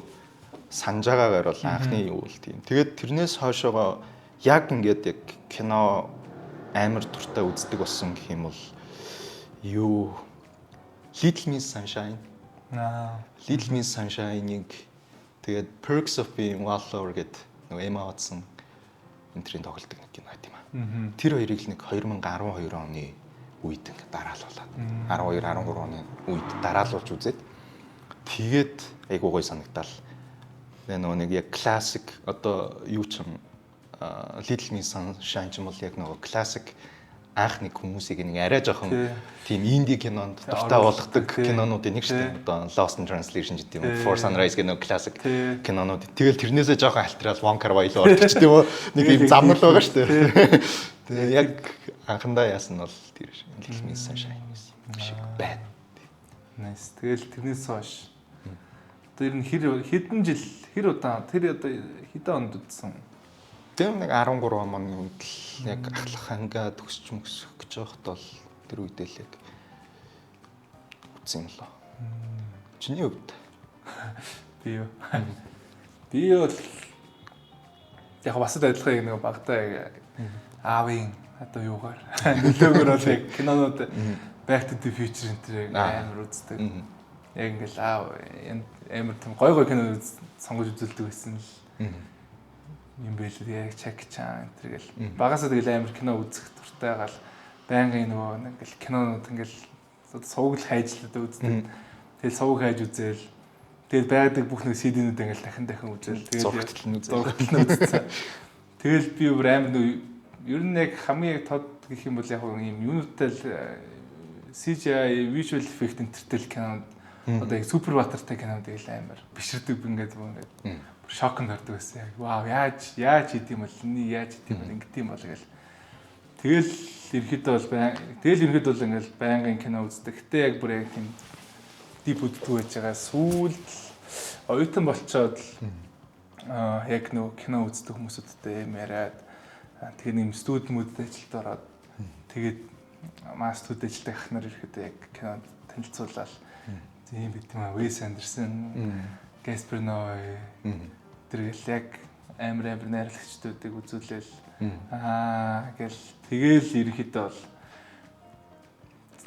санаж байгаагаар бол анхны юу л тийм. Тэгээд тэрнээс хойшоогоо яг ингээд яг кино амар дуртай үздэг болсон гэх юм бол юу Little Miss Sunshine. Little Miss Sunshine-ыг тэгээд Perks of Being Wallflower гэдэг нөгөө Emma Watson энтрийн тоглолтог нэг кино байт юм аа. Тэр хоёрыг л нэг 2012 оны үед ингээд дараалуулад 12 13 оны үед дараалуулж үзээд тэгээд айгуу гоё санагдаал. Тэгээ нөгөө нэг яг классик одоо юу ч юм Little Miss Sunshine ч юм бол яг нөгөө классик анх нэг хүмүүсийг нэг арай жоохон тийм инди кинонд дуртай болгодог кинонуудын нэг шүү дээ. Одоо Lost in Translation гэдэг юм уу, Before Sunrise гэх нэг классик кинонууд. Тэгэл тэрнээсээ жоохон альтраал Wong Kar Wai руу ордог ч тийм үү. Нэг юм замнал байгаа шүү дээ. Тэгээ яг анхандаа яасан нь бол тэр Little Miss Sunshine шиг байна. Nice. Тэгэл тэрнээс хойш одоо ер нь хэр хэдэн жил хэр удаан тэр одоо хэдэн онд үзсэн? Тийм нэг 13 оны үед л яг ахлах ангаа төгсч мөксөх гэж байхад бол тэр үедээ л яг үзсэн юм лоо. Чиний хувьд? Би юу? Би бол яг бас л адилхан яг нэг багтаа яг аавын одоо юугаар нөлөөгөр бол яг кинонууд Back to the Future энэ тэр амар үздэг. Яг ингээл аав амар тийм гой гой кино сонгож үзүүлдэг байсан л юм байлээ. Яг Jackie Chan энэ тэр гэл. Багасаа тэгэл амар кино үзэх дуртай гал байнгын нөгөө ингээл кинонууд ингээл сувг л хайж л одоо үздэг. Тэгэл сувг хайж үзээл. Тэгэл байдаг бүх нэг CD-нүүд ингээл дахин дахин үзээл. Тэгэл зурагтал нь үзээл. Зурагтал нь үзсэн. Тэгэл би бүр амар нөгөө ер нь яг хамгийн тод гэх юм бол яг юм юунуудтай л CGI visual effect энтертэй кинонд одоо яг супер баатартай кинонууд ингээл амар биширдэг ингээд бүр ингээд шоконд ордог байсан. Яг вау яаж яаж хийдэм бол энэ яаж хийдэм бол ингэдэм бол гэл. Тэгэл ерөөхдөө бол тэгэл ерөөхдөө бол ингээл байнгын кино үздэг. Гэтэ яг бүр яг тийм deep үздэг байж байгаа. Сүүлд оюутан болчоод л яг нөгөө кино үздэг хүмүүсүүдтэй юм яриад тэгээ нэг студи мүдэд ажилд ороод тэгээд маа студи ажилд ах нар ирэхэд яг кинонд танилцуулаад тийм бит юм аа Wes Anderson, Gaspar Noé тэр гэл яг амар амар найрлагчдуудыг үзүүлээл аа гэл тэгэл ерөнхийдөө бол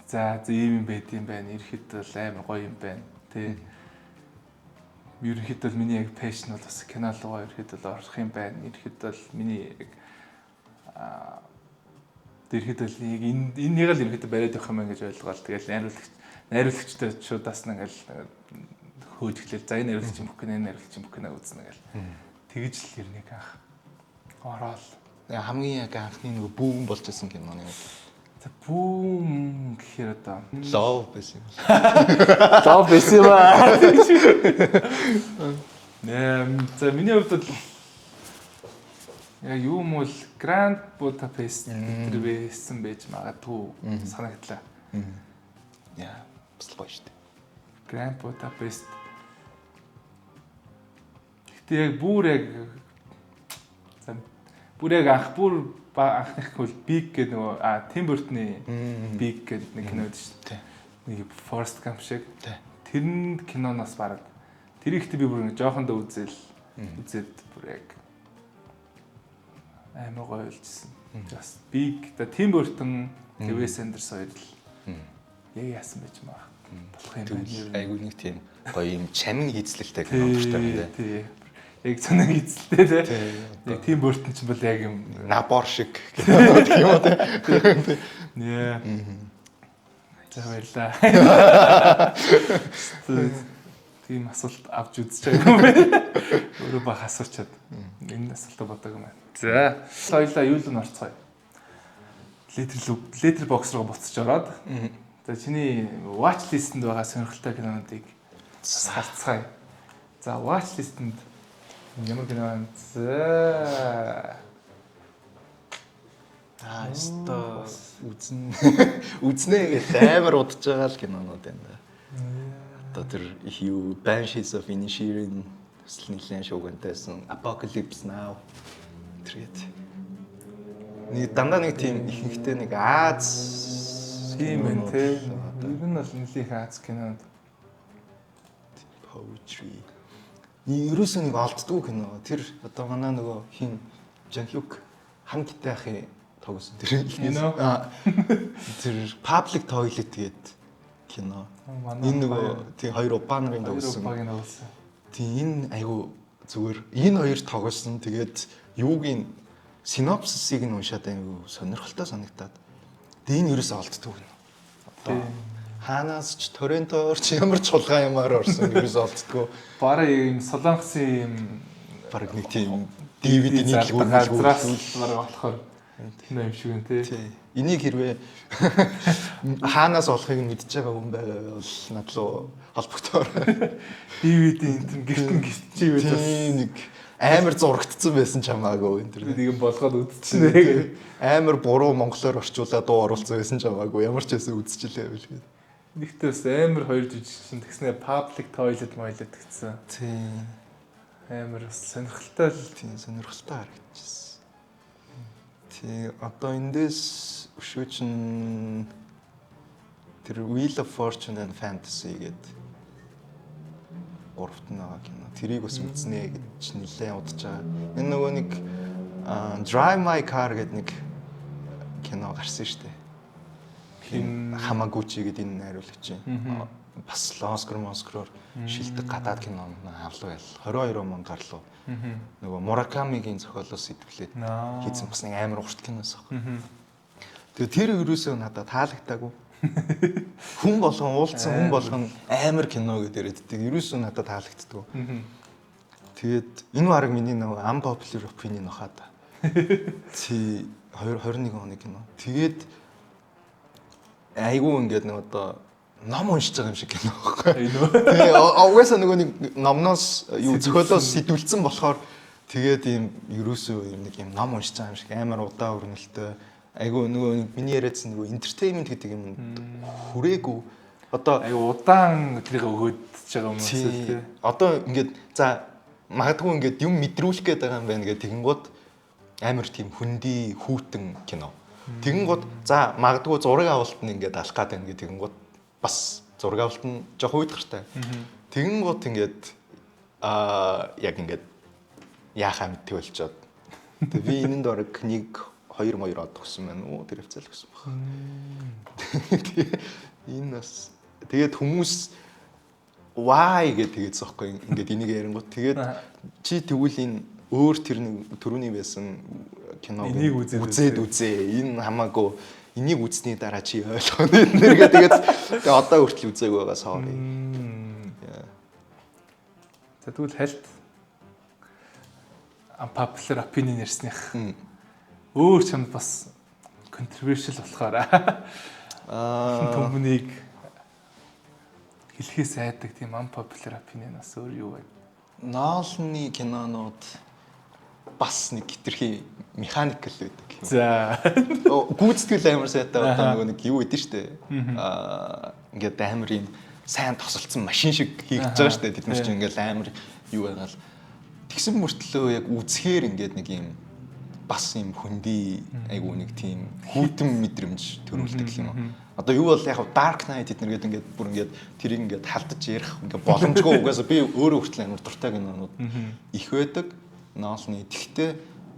за ийм юм байд юм байна. Ерөнхийдөө бол амар гоё юм байна. Тэ. Ерөнхийдөө бол миний яг passion бол бас кино руу ерөнхийдөө бол орох юм байна. Ерөнхийдөө бол миний яг ерөнхийдөө бол яг энэ энийг л ерөнхийдөө бариад явах юм байна гэж ойлгоол. Тэгэл найруулагчтай шуудаас нь ингээл хөөж эхлэв. За энэ найруулагч юм бүх кино, энэ найруулагч юм бүх кино үзнэ гэл. Тэгж л ер нь анх ороод хамгийн яг анхны нөгөө бүүм болж исэн киноны За бүүм гэхээр одоо Love байсан юм. Love байсан юм аа. Нэм за миний хувьд бол яг юу юм бол Grand Budapest тэр байсан байж магадгүй санагдлаа. Яа, бас л гоё шүү дээ. Grand Budapest. Гэтэ яг бүр яг за бүр яг анх бүр анхных бол Big гэдэг нөгөө Tim Burton-ы Big гэдэг нэг кино байдаг шүү дээ. Нэг Forrest Gump шиг. Тэр нь киноноос бараг тэр ихтэй би бүр нэг жоохондоо үзэл үзээд бүр яг амар гоё болжсэн. Бас Big да Tim Burton, Wes Anderson хоёр л яг яасан байж магад болох юм байна. Айгуу нэг тийм гоё юм чамин хийцлэлтэй кино дуртай байна. Тий. Яг цоног хийцэлтэй тий. Яг Tim Burton ч бол яг юм набор шиг кино гэх юм уу тий. Нэ. За, баярлаа. Тийм асуулт авч үзэж байгаа юм байна. Өөрөө бах асуучаад энэ асуултаа бодог юм байна. За, хоёлаа юу л н орцгоё. Letterboxd руу буцаж ороод. За, чиний watch list-энд байгаа сонирхолтой кинонуудыг харцгаая. За, watch list-энд ямар кино байна? За. Аа, өстой үзэн үзнэ гэж амар удаж байгаа л кинонууд байна да. Одоо тэр юу, Banshees of Inisherin төсөл нэлээд шуугантайсан, Apocalypse Now тэргээд нэг дандаа нэг тийм ихэнхдээ нэг Аз Тийм байна те. Ер нь бол нэлээх Аз кинонд Poetry. Ерөөсөө нэг олддгүй кино. Тэр одоо манай нөгөө хин Жанхюк хан гитахын тоглосон тэр Кино? Аа, тэр Public Toilet гэдэг кино. Манай Энэ нөгөө тий хоёр опа нарын хоёр тоглосон. опагийн тоглосон. Тий, энэ айгу зүгээр энэ хоёр тоглосон. Тэгээд юуг нь synopsis-ыг нь уншаад айгу сонирхолтой санагдаад. Тэгээд энэ ерөөсөө олддгүй кино. Одоо хаанаас ч torrent-оор ч ямар ч хулгай юмар орсон ерөөсөө олддгүй. Бараг юм Солонгосын юм Бараг нэг тийм DVD-ний зардаг газраас бараг болохоор кино юм шиг байна те. Тий. Энийг хэрвээ хаанаас олохыг нь мэдж байгаа хүн байгаа бол над руу холбогдоор. DVD энэ төр гэртэн гэрчээвэл бас Тий, нэг амар зурагдсан байсан ч хамаагүй энэ төр. би нэг юм болгоод үзчихнэ гэх. Амар буруу монголоор орчуулаад дуу оруулсан байсан ч хамаагүй, ямар ч байсан үзчихлээ байл гээд. Нэгтээ бас амар хоёр жижигчин тэгснэ public toilet мойлет гэсэн. Тий. Амар бас сонирхолтой л. Тий, сонирхолтой харагдчихсан. Тий, одоо эндээс өшөө чин тэр Wheel of Fortune and Fantasy гэдэг гуравт нь байгаа кино. Тэрийг бас үзнэ гэж нэлээд удаж байгаа. Энэ нөгөө нэг Drive My Car гэдэг нэг кино гарсан шүү дээ. Хин Хамагучи гэдэг энэ найруулагч. Бас л Оскар Москроор шилдэг гадаад кино авлаа ял. 22 он гарлуу. Нөгөө Муракамигийн зохиолоос сэтвлээд хийсэн бас нэг амар урт киноос баг. Тэгээ тэр ерөөсөө надад таалагдаагүй. Хүн болгон уулзсан хүн болгон амар кино гэдээ яриаддаг. Ерөөсөө надад таалагддаггүй. Тэгээд энэ бараг миний нөгөө unpopular opinion баха та. Тий, 2021 оны кино. Тэгээд айгүй ингээд нэг одоо ном уншиж байгаа юм шиг кино байхгүй. Энэ үү? Тэгээ угаасаа нөгөө нэг номноос юу зохиолоос сэтвэлсэн болохоор тэгээд ийм ерөөсөө юм нэг юм ном уншиж байгаа юм шиг амар удаан өрнөлтөө, айгүй нөгөө нэг миний яриадсан нөгөө entertainment гэдэг юм хүрээгүй одоо. Айгу удаан тэрийг өгөөд байгаа юм уу тий. Одоо ингээд за магадгүй ингээд юм мэдрүүлэх гээд байгаа юм байна гэх тэгэнгүүт амар тийм хөндөй хүүтэн кино. Тэгэнгүүт за магадгүй зураг авалт нь ингээд алах гад байна гэх тэгэнгүүт бас зураг авалт нь жоох уйдгартай. Тэгэнгүүт ингээд яг ингээд яахаа мэддэг болчоод. Тэгээ би энэнд бараг 1 2 2 од өгсөн байна уу, тэр хвцэл өгсөн баг. Тэгээ энэ бас тэгээд хүмүүс why гэж тэгээдсэн байхгүй, ингээд энийг ярингууд тэгээд чи тэгвэл энэ өөр тэр нэг түрүүний байсан киног Энийг үзээд үзээд үзээ, энэ хамаагүй, энийг үзсний дараа чи ойлгоно нэргээ. Тэгээд тэгээ одоо хүртэл үзээгүй байгаа, sorry. За, тэгвэл хальт unpopular opinion ярьсных өөр чамд бас controversial болохоор түмнийг хэлхээс айдаг тийм unpopular opinion бас өөр юу вэ? Нолны кинонууд бас нэг хитрхи mechanical байдаг. Гүйцэтгэл амар сайтай, одоо нөгөө нэг юу өгдөн штэ. Ингээд амар юм сайн тосолцсон машин шиг хийгдэж байгаа штэ. Тэд нар чинь ингээд амар юу байгаал. Тэгсэн мөртлөө яг үзэхээр ингээд нэг юм бас юм хөндөй, айгуу нэг тийм хүйтэн мэдрэмж төрүүлдэг юм уу. Одоо юу бол яг Dark Knight эднэргээд ингээд бүр ингээд тэрийг ингээд халдаж ярих ингээд боломжгүй, угаасаа би өөрөө хүртэл амар дуртай кинонууд их байдаг. Ноолны. Тэгтээ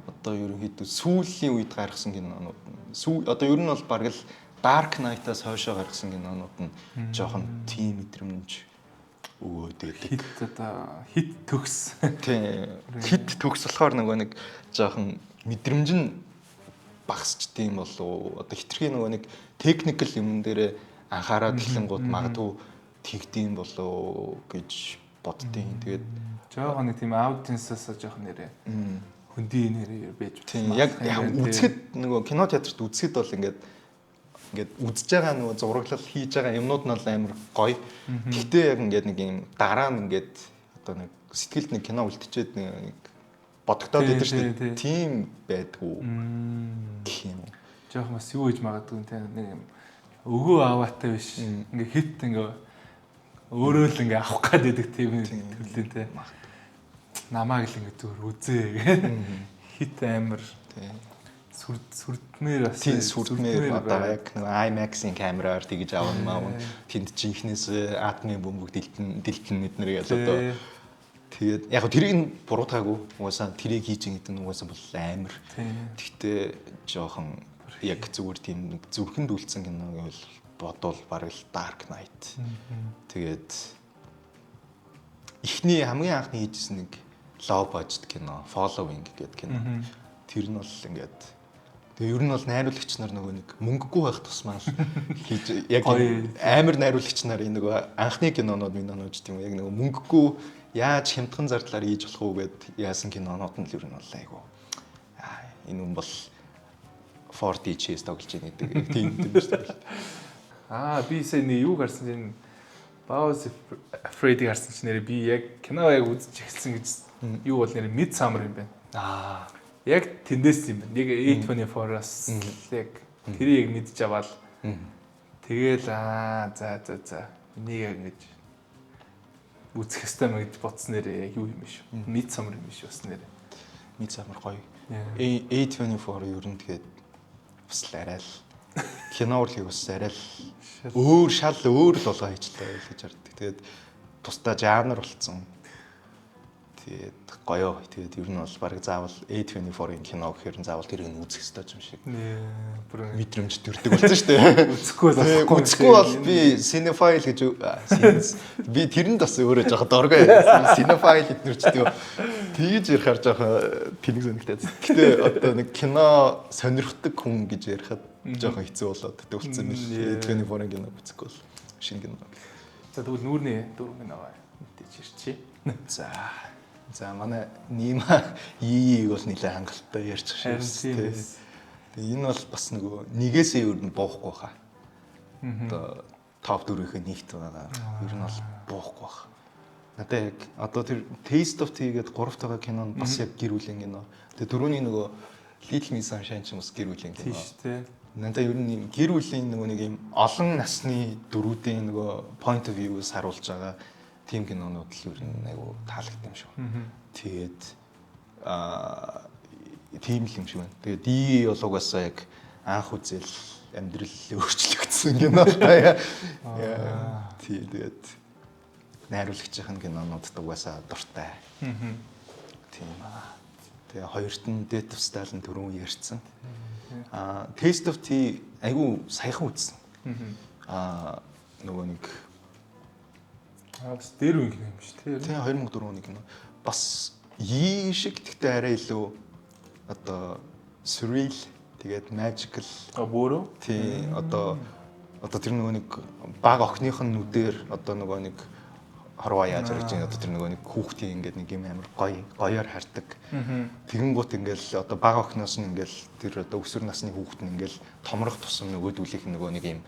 одоо ерөнхийдөө сүүлийн үед гаргасан кинонууд нь одоо ер нь бол бараг л Dark Knight-аас хойшоо гаргасан кинонууд нь жоохон тийм мэдрэмж өгөөд байдаг. Хит одоо хит төгс. Тийм. Хит төгс болохоор нөгөө нэг жоохон мэдрэмж нь багасчдсан болов уу? Одоо хитрхи нөгөө нэг technical юм дээрээ анхаарад эхлэнгууд магадгүй тэгдэм болоо гэж боддیں۔ Тэгээд жоохон нэг тийм аудиенсаас жоохон нэрээ хөндөй нэрээ байж тийм яг үзэхэд нөгөө кино театрт үзэхэд бол ингээд үзэж байгаа нөгөө зураглал хийж байгаа юмнууд нь бол амар гоё. Гэхдээ яг ингээд нэг юм дараа нь ингээд одоо нэг сэтгэлд нэг кино үлдчихэд нэг бодогдоод идэв шүү дээ. Тийм байдгүй гэх юм уу. Жохон бас юу гэж магадгүй те нэг юм өгөө аваатай биш. Ингээ хит ингээ өөрөө л ингээ авах гээд байдаг тийм төрлийн те. Намааг л ингээ зүгээр үзээ. Хит амар сүрдмээр бас тийм сүрдмээр одоо яг нэг IMAX-ийн камераар тэгж авна маавна. Тэнд жинхнээс атомын бөмбөг дэлтэн дэлтэн эднэр гэж одоо тэгээд яг тэрийг нь буруутгаагүй. Угаасаа тэрийг хийж гэдэг нь угаасаа бол амар. Тэгтээ жоохон яг зүгээр тийм зүрхэнд үлдсэн кино гэвэл бодвол бараг л Dark Knight. Тэгээд эхний хамгийн анхны хийжсэн нэг low budget кино Following гэдэг кино. Тэр нь бол ингээд тэгээ ер нь бол найруулагч нар нөгөө нэг мөнгөгүй байх тусмаа л хийж яг амар найруулагч нар энэ нөгөө анхны кинонууд минонууд ч тийм үү яг нөгөө мөнгөгүй яаж хямдхан зардлаар хийж болох уу гэд яасан кинонууд нь л ер нь бол айгу. Энэ хүн бол 4D chess тоглож байгаа гэдэг тийм юм шүү дээ. Аа би сая нэг юу гарсан чинь Bows Afraid-ийг харсан чинь нэрээ би яг кино яг үзэж эхэлсэн гэж юу бол нэрээ Midsommar юм байна. Аа яг тэндээс юм байна. Яг A24-аас яг тэрийг яг мэдж аваад тэгэл аа за за за энийг яг ингэж үзэх ёстой мэн гэж бодсон нэрээ яг юу юм биш. Midsommar юм биш бас нэрээ. Midsommar гоё. A24 ер нь тэгээд бас л арай л кино урлагийг бас арай л өөр шал өөр л болгоо хийчлээ л гэж хардаг. Тэгээд тусдаа жанр болцсон. Тэгээд гоё. Тэгээд ер нь бол бараг заавал A24-ийн кино гэхээр нь заавал тэрийг нь үзэх ёстой юм шиг. Мэдрэмж төрдөг болсон шүү дээ. Үзэхгүй бол болохгүй. Үзэхгүй бол би cinephile гэж би тэрэнд бас өөрөө жоохон доргой. Cinephile эднэр ч тийм тэгж ярихаар жоохон тэнэг сонигтай. Гэтэ одоо нэг кино сонирхдаг хүн гэж ярихад жоохон хэцүү болоод тэгдэг болсон юм биш. A24-ийн кино үзэхгүй бол шинэ кино. За тэгвэл нүүрний дөрөв кино мэдээж ирчихье. За. За манай Нима Йиг бол нэлээд хангалттай ярьчих шиг тий. Тэгээ энэ бол бас нөгөө нэгээсээ ер нь буухгүй хаа. Одоо топ 4-ийн нэгт байгаа. Ер нь бол буухгүй бах. Надад яг одоо тэр Taste of Tea гэдэг 3 дахь кино нь бас яг гэр бүлийн кино. Тэгээ түрүүний нөгөө Little Miss Sunshine ч бас гэр бүлийн кино. Тийм шүү дээ. Надад ер нь юм гэр бүлийн нөгөө нэг юм олон насны дөрүүдийн нөгөө point of view-с харуулж байгаа тийм кинонууд л ер нь айгу таалагдсан юм шиг. Тэгээд тийм л юм шиг байна. Тэгээд Ди бол угаасаа яг анх үзэл амьдрал өөрчлөгдсөн кино л та. Тийм тэгээд найруулагчийн кинонуудад угаасаа дуртай. Тийм. Тэгээ хоёрт нь Death of Stalin түрүүн ярьсан. Taste of Tea айгу саяхан үзсэн. Нөгөө нэг бас дээр үеийн кино юм биш тий. Тийм 2004 оны кино. Бас Йи шиг гэхдээ арай илүү одоо surreal тэгээд magical бөөрөө. Тийм одоо тэр нөгөө нэг баг охиных нь нүдээр одоо нөгөө нэг хорвоо яаж харж байгаа одоо тэр нөгөө нэг хүүхдийн ингээд нэг юм амар гоё гоёор хардаг. Тэгэн гут ингээл одоо баг охиноос нь ингээл тэр одоо өсвөр насны хүүхэд нь ингээл томрох тусам нөгөөдүүлэх нөгөө нэг юм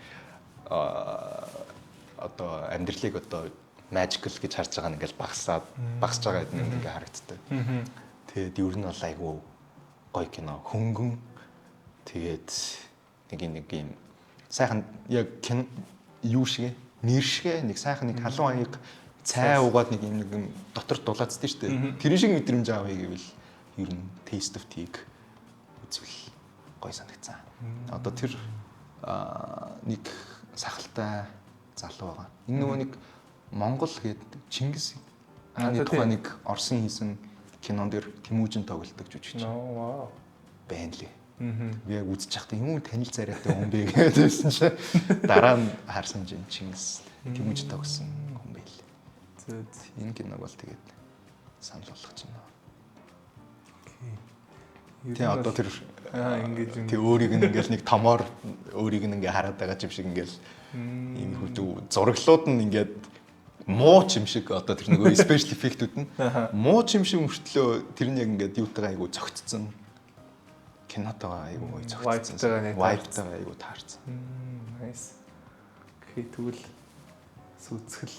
одоо амьдралыг одоо magical гэж харж байгаа нь ингээл багасаад багасж байгаа гэдэг нь ингээ харагддаг. Тэгээд ер нь бол айгүй гоё кино хөнгөн тэгээд нэг юм сайхан яг кино юу шиг нэр шиг нэг сайхан нэг халуун аяг цай уугаад нэг юм дотор дулаацдаг шүү дээ. Тэр шиг мэдрэмж авъя гэвэл ер нь Taste of Tea-г үзвэл гоё санагцсан. Одоо тэр нэг сахалтай залуу байгаа. Энэ нөгөө нэг Монгол гэдэг Чингис хааны тухай нэг Оросын хийсэн кинон дэр Тэмүүжин тоглолдог жүжигч. Вау. Байна лээ. Би яг үзэж байхдаа юм танил царайтай хүн бэ гэдээсэн чинь дараа нь харсан чинь Чингис Тэмүүжин тоглосон хүн байлээ. Энэ киног бол тэгээд санал болгож байна. Окей. Тий одоо тэр ингэж тий өөрийг нь ингээл нэг томоор өөрийг нь ингээ хараад байгаа юм шиг ингээл ийм хөвдөө зураглууд нь ингээд муу ч юм шиг одоо тэр нөгөө special effect-үүд нь муу ч юм шиг мөртлөө тэр нь яг ингээд юутайгаа айгу зөгтцөн кинотойгоо айгу гоё зөгтцөн vibe-тайгаа айгу таарсан. Nice. Окей, тэгвэл сүцгэл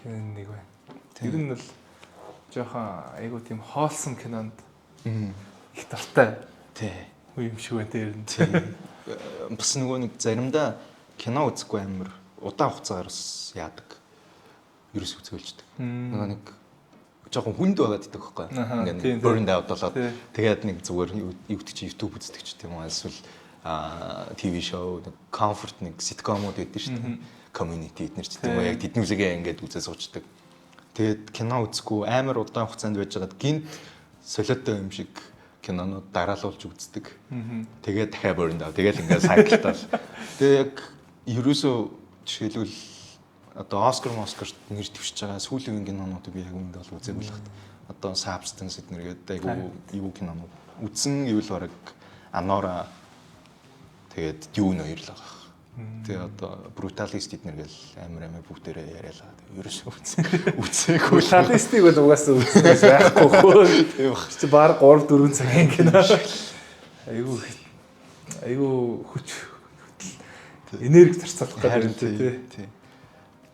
кино нэг байна. Тэр нь бол жоохон айгу тийм хоолсон кинонд их дуртай. Тий. Үе юм шиг байна тэр нь. Тий. Бас нөгөө нэг заримдаа кино үзэхгүй амар удаан хугацаагаар бас яадаг. Ерөөс үзгэлждэг. Нөгөө нэг жоохон хүнд байгаад идэх байхгүй. Ингээ нэг burned out болоод тэгээд нэг зүгээр юу гэдэг чи YouTube үздэг ч тийм үү эсвэл TV show нэг comfort нэг sitcom-ууд байдаг шүү дээ. Community эднэр ч тийм үү яг тэднүүсээ ингээд үзээ суучдаг. Тэгээд кино үзэхгүй амар удаан хугацаанд байж байгаад гинт солиотой юм шиг кинонууд дараалуулж үздэг. Тэгээд дахиад burned out. Тэгээд ингээд cycle-тал. Тэгээд яг ерөөсөө жишээлбэл одоо Оскар Москарт нэр дэвшиж байгаа сүүлийн үеийн кинонуудыг би яг үүндээ бол үзээгүй л хат. Одоо Substance эднэр гэдэг айгу юу кинонууд үзсэн гэвэл бараг Anora тэгээд Dune хоёр л байгаа. Тэгээ одоо Brutalist эднэр гэл амар амар бүгдээрээ яриалаа. Ерөөсөө үзээгүй. Brutalist-ыг бол угаасаа үзснээс байхгүй хөө. Тийм баг. Чи баг 3 4 цагийн кино. Айгу айгу хүч энерги зарцуулах гэдэг тийм тий.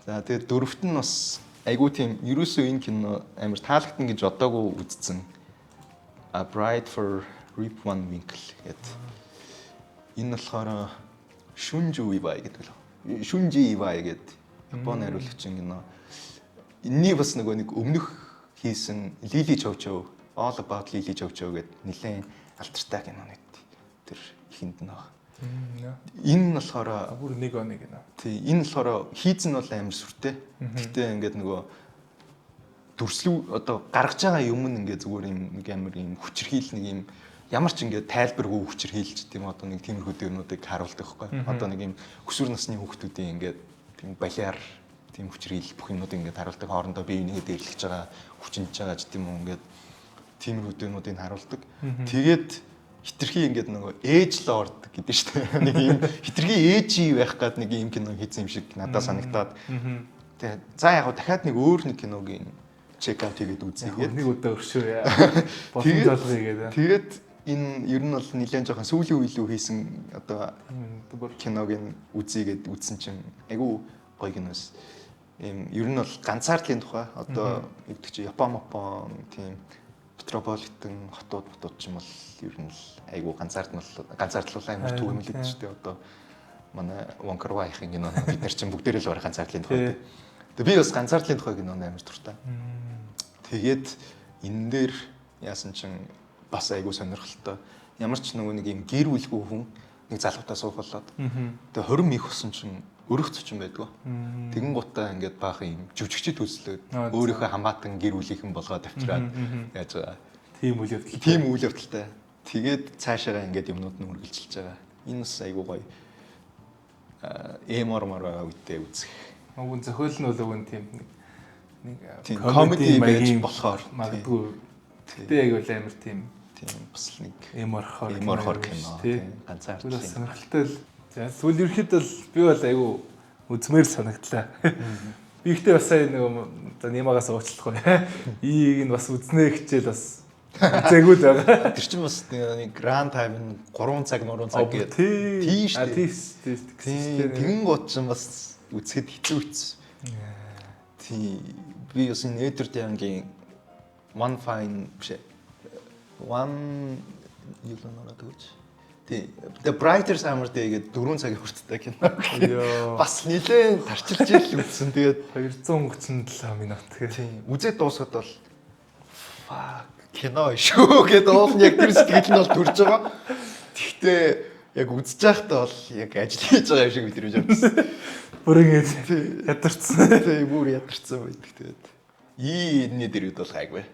За тэгээд дөрөвт нь бас айгуу тийм ерөөсөө энэ кино амар таалагдана гэж одоогүй үзсэн. A Bride for Rip Van Winkle гэдэг. Энэ болохоор Shunji Iwai гэдэг лөө. Shunji Iwai гэдэг Японы хариулагчийн кино. Энийний бас нөгөө нэг өмнөх хийсэн Lily Chow Chow, All About Lily Chow Chow гэдэг нэлээд алдартай кино нэг тэр ихэнд нь баг. Энэ нь болохоор бүр нэг оны кино. Тий, энэ болохоор хийц нь бол амар сүртэй. Гэхдээ ингээд нөгөө дүрслүү одоо гаргаж байгаа юм нь ингээд зүгээр юм нэг амар юм хүчирхийл нэг юм ямар ч ингээд тайлбаргүй хүчирхийлж тийм одоо нэг тиймэрхүү юмнуудыг харуулдаг байхгүй. Одоо нэг юм өсвөр насны хүүхдүүдийн ингээд тийм балиар тийм хүчирхийл бүх юмнуудыг ингээд харуулдаг. Хоорондоо бие бинийгээ дээрлэж байгаа, хүчинж байгаа ч тийм үү ингээд тиймэрхүү юмнуудыг харуулдаг. Тэгээд хитрхи ингээд нөгөө edge lord гэдэг шүү дээ. Нэг юм хитрхи edgy байх гад нэг юм кино хийсэн юм шиг надад санагдаад. Тэгээ за яг дахиад нэг өөр нэг киног check out хийгээд үзье гээд нэг удаа өршөө яа. Боломж олгоё гээд. Тэгээд энэ ер нь бол нэлээд жоохон сүүлийн үеийн хийсэн одоо киног нь үзье гээд үзсэн чинь айгүй гоё киноос. Ийм ер нь бол ганцаардлын тухай одоо юу гэдэг чи Япон Мопон тийм метрополитен хотууд мотууд ч юм бол ер нь л айгүй ганцаардлал амар түгээмэл шүү дээ. Одоо манай Wong Kar Wai-ийн кино бид нар чинь бүгдээрээ л бараг ганцаардлын тухай. Тэгээ би бас ганцаардлын тухай кинонд амар дуртай. Тэгээд энэ дээр яасан чинь бас айгүй сонирхолтой. Ямар ч нөгөө нэг юм гэр бүлгүй хүн нэг залуутай суух болоод. Тэгээ 20 их болсон чинь өрөх зочин байдгүй. Тэгэн гутаа ингээд баахан юм жүжигчд төслөөд өөрийнхөө хамаатан гэр бүлийнхэн болгоод авчираад яаж байгаа. Тийм үйл явдал. Тийм үйл явдалтай. Тэгээд цаашаагаа ингээд юмнууд нь үргэлжилж байгаа. Энэ бас айгүй гоё. Эмор мор байгаа үедээ үзэх. Уг нь зохиол нь бол уг нь тийм нэг комеди байж болохоор магадгүй. Гэтэ яг бол амар тийм бас л нэг эмор хор кино тийм ганцаардлын. Сонирхолтой л. За сүүл ерхэд бол би бол айгүй үзмээр санагдлаа. Би ихтэй бас сая нөгөө за Нимагаас уучлахгүй. Ийг нь бас үзнэ хичээл бас үзээгүй л байгаа. Тэр чинь бас нэг run time нь 3 цаг 3 цаг гэдэг. Тийм шүү дээ. Тийм. Тэгэн гут чинь бас үзэхэд хэцүү хэцүү. Тийм. Би бас энэ Edward Yang-ийн One Fine биш. One юу л нөрөө тэгэж. Тий. The Brighter Summer Day гэдэг 4 цагийн хүртэлтэй кино. Бас нилээн тарчилж ил үзсэн. Тэгээд 237 минут гэх. Тийм. Үзээд дуусахад бол fuck кино шүү гэдэг уул нь яг тэр сэтгэл нь бол төрж байгаа. Тэгтээ яг үзэж байхдаа бол яг ажил хийж байгаа юм шиг мэдрэмж авчихсан. Бүр ингэж ядарсан. Тий, бүр ядарсан байдаг. Тэгээд энэний дэргэд бол гайгүй.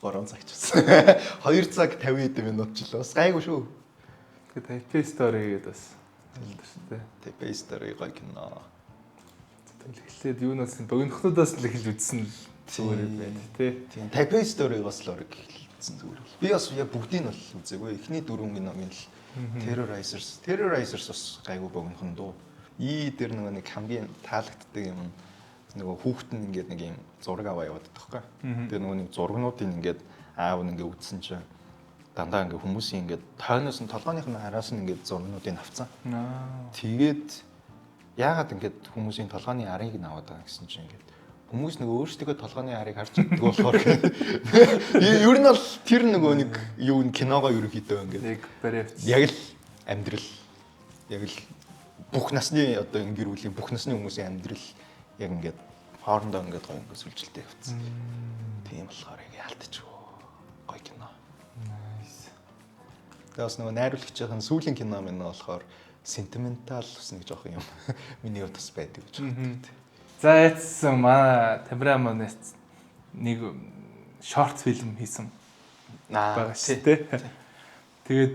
3 цаг ч болсон. 2 цаг 50 хэдэн минут ч л бас гайгүй шүү. Тэгээ Taipei Story гэдэг бас алдарштай. дээ. Taipei Story гоё кино. Тэгэл эхлээд юунаас нь богинохнуудаас л эхэлж үзсэн л зүгээр юм байна тий. Тийм. Taipei Story бас л орог таалагдсан зүгээр л. Би бас яг бүгдийг нь бол үзээгүй. Эхний дөрвөн киног нь л Terrorizers. Terrorizers бас гайгүй богинохон дуу. И дээр нөгөө нэг хамгийн таалагддаг юм нь нөгөө хүүхэд нь ингээд нэг юм зураг аваа яваад байгаа байхгүй. Тэгээ нөгөө нэг зургнуудыг ингээд аав нь ингээд үзсэн чинь дандаа ингээд хүмүүсийн ингээд тойноос нь толгойнх нь араас нь ингээд зургнуудыг авцсан. Тэгээд яагаад ингээд хүмүүсийн толгойн арыг нь аваад байгаа гэсэн чинь ингээд хүмүүс нөгөө өөрсдийнхөө толгойн арыг харж чаддаг болохоор ер нь бол тэр нөгөө нэг юу н киногоо ерөнхийдөө ингээд яг бариавч яг л амьдрал яг л бүх насны одоо энэ гэр бүлийн бүх насны хүмүүсийн амьдрал яг ингээд хоорондоо ингээд гоё ингээд сүлжилтэй явцсан. Тийм болохоор яг яалтчгүй гоё кино. Nice. Тэгээ бас нөгөө найруулагчийн сүүлийн кино минь болохоор сентиментал бас нэг жоох юм миний хувьд бас байдаг гэж боддог. За яатсан манай Тамраманес нэг шорт фильм хийсэн байгаа шүү дээ. Тэгээд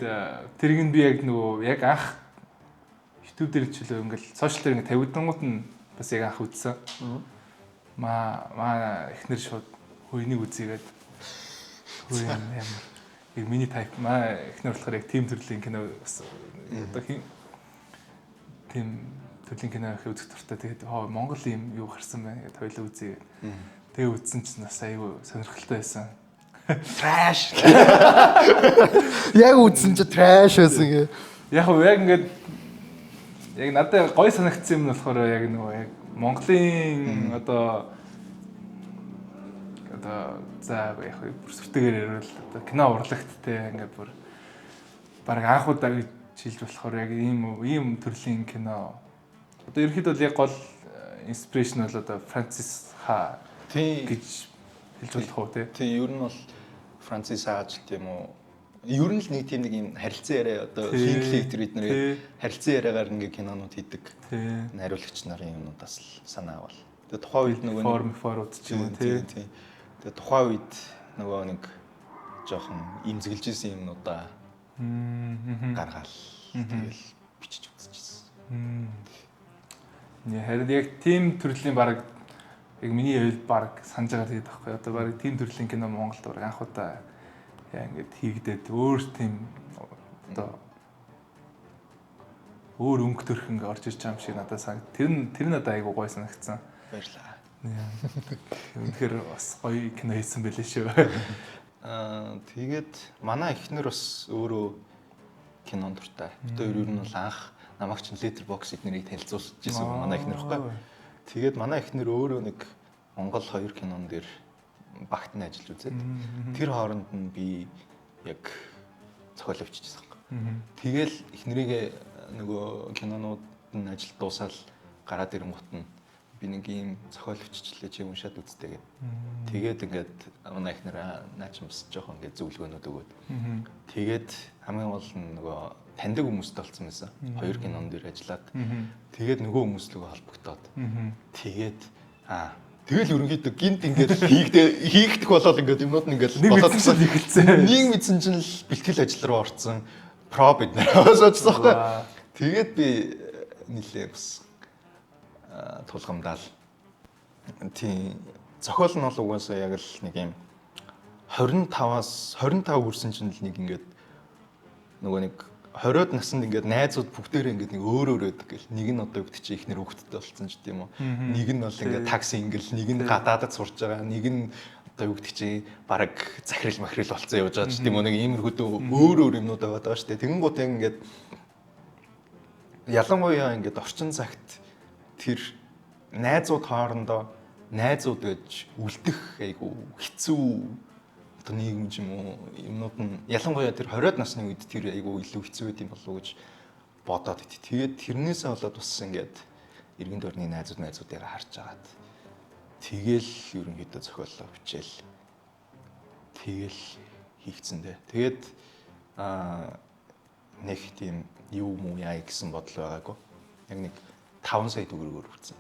тэрийг нь би яг нөгөө яг анх YouTube дээр ч үлээ ингээл сошиал дээр ингээ тавигдангууд нь бас яг анх үзсэн. Маа эхнэр шууд хөөнийг үзьгээд хөө ямар яг миний type маа эхнэр болохоор яг тийм төрлийн кино бас одоо тийм төрлийн кино их үзэх дуртай. Тэгээд Монгол юм юу гарсан байна гэдээ хоёлоо үзье. Тэгээ үзсэн чинь бас айгүй сонирхолтой байсан. Trash. Яг үзсэн чинь trash байсан гэ. Яг уу яг ингээд яг надад гоё санагдсан юм нь болохоор яг нөгөө яг Монголын одоо за яг бүр сүртэйгээр ярил одоо кино урлагт те ингээд бүр баг анх удаа гэж хэлж болохоор яг ийм төрлийн кино. Одоо ерөнхийдөө бол яг гол инспирэшн бол одоо Франсис Ха гэж хэлж болох уу те? Тийм, ер нь бол Франсис Ха ч тийм үү. Ер нь л нэг тийм нэг юм харилцан яриа одоо Линклейтер бид нэр харилцан яриагаар ингээ кинонууд хийдэг. Найруулагч нарын юмнуудаас л санаа авал. Тэгээ тухайн үед нөгөө форм ч юм уу те. Тэгээ тухайн үед нөгөө нэг жоохон имзэглэж исэн юмнуудаа гаргаал тэгэл бичиж үзчихсэн. Харин яг тийм төрлийн баг яг миний хувьд баг санаж байгаа тэгээд байхгүй. Одоо баг тийм төрлийн кино Монголд баг анх удаа яа ингээд хийгдээд өөр тийм одоо өөр өнгө төрх ингээ орж ирж байгаа юм шиг надад санагд. Тэр надад айгуу гоё санагдсан. Баярлалаа. Үнэхээр бас гоё кино хийсэн байлээ шүү. Тэгээд манай эхнэр бас өөрөө кинон дуртай. Бид хоёр ер нь бол анх намайг чинь Letterboxd эднэрийг танилцуулж ирсэн манай эхнэр ихгүй. Тэгээд манай эхнэр өөрөө нэг Монгол хоёр кинон дээр багт нь ажиллаж үзээд тэр хооронд нь би яг зохиол авчижсэн юм. Тэгэл эхнэрийгээ нөгөө кинонууд нь ажил дуусаал гараад ирэнгүүт нь би нэг ийм зохиол авчичлээ чи уншаад үзтээ гэд. Тэгээд ингээд манай эхнэр наа чи бас жоохон ингээд зөвлөгөөнүүд өгөөд. Тэгээд хамгийн гол нь нөгөө таньдаг хүмүүстэй болсон байсан. Хоёр кинон дээр ажиллаад. Тэгээд нөгөө хүмүүс лүгөө холбогдоод. Тэгээд тэгэл ерөнхийдөө гинт ингээд хийгдэх болоод ингээд юмнууд нь ингээд болоод эхэлсэн. Нэг мэдсэн чинь л бэлтгэл ажил руу орцсон. Про бид нараас очсон байхгүй. Тэгээд би нилээ бас тулгамдаал. Тийм зохиол нь бол угаасаа яг л нэг юм 25-аас 25 хүрсэн чинь л нэг ингээд нөгөө нэг 20-од наснд ингээд найзууд бүгдээрээ ингээд нэг өөр өөр байдаг гэл. Нэг нь одоо юу гэдэг чи ихнэр хүүхэдтэй болсон ч гэдэм үү. Нэг нь бол ингээд такси ингээл, нэг нь гадаадад сурж байгаа, нэг нь одоо юу гэдэг чи бараг захирал махрил болсон явж байгаа ч гэдэм үү. Нэг иймэрхүү өөр өөр юмнууд байгаа даа шүү дээ. Тэгэнгүүт яг ингээд ялангуяа ингээд орчин цагт тэр найзууд хоорондоо найзууд гэж үлдэх айгу хэцүү одоо нийгэм ч юм уу юмнууд нь ялангуяа тэр 20-од насны үед тэр айгу илүү хэцүү байт юм болов уу гэж бодоод ит. Тэгээд тэрнээсээ болоод бас ингээд эргэн тойрны найзуудыгаа харж агаад тэгэл ерөнхийдөө зохиолоо бичээл тэгэл хийгдсэн дээ. Тэгээд нэг тийм юу муу яа гэсэн бодол байгаагүй. Яг нэг 5 сая төгрөгөөр хүрсэн.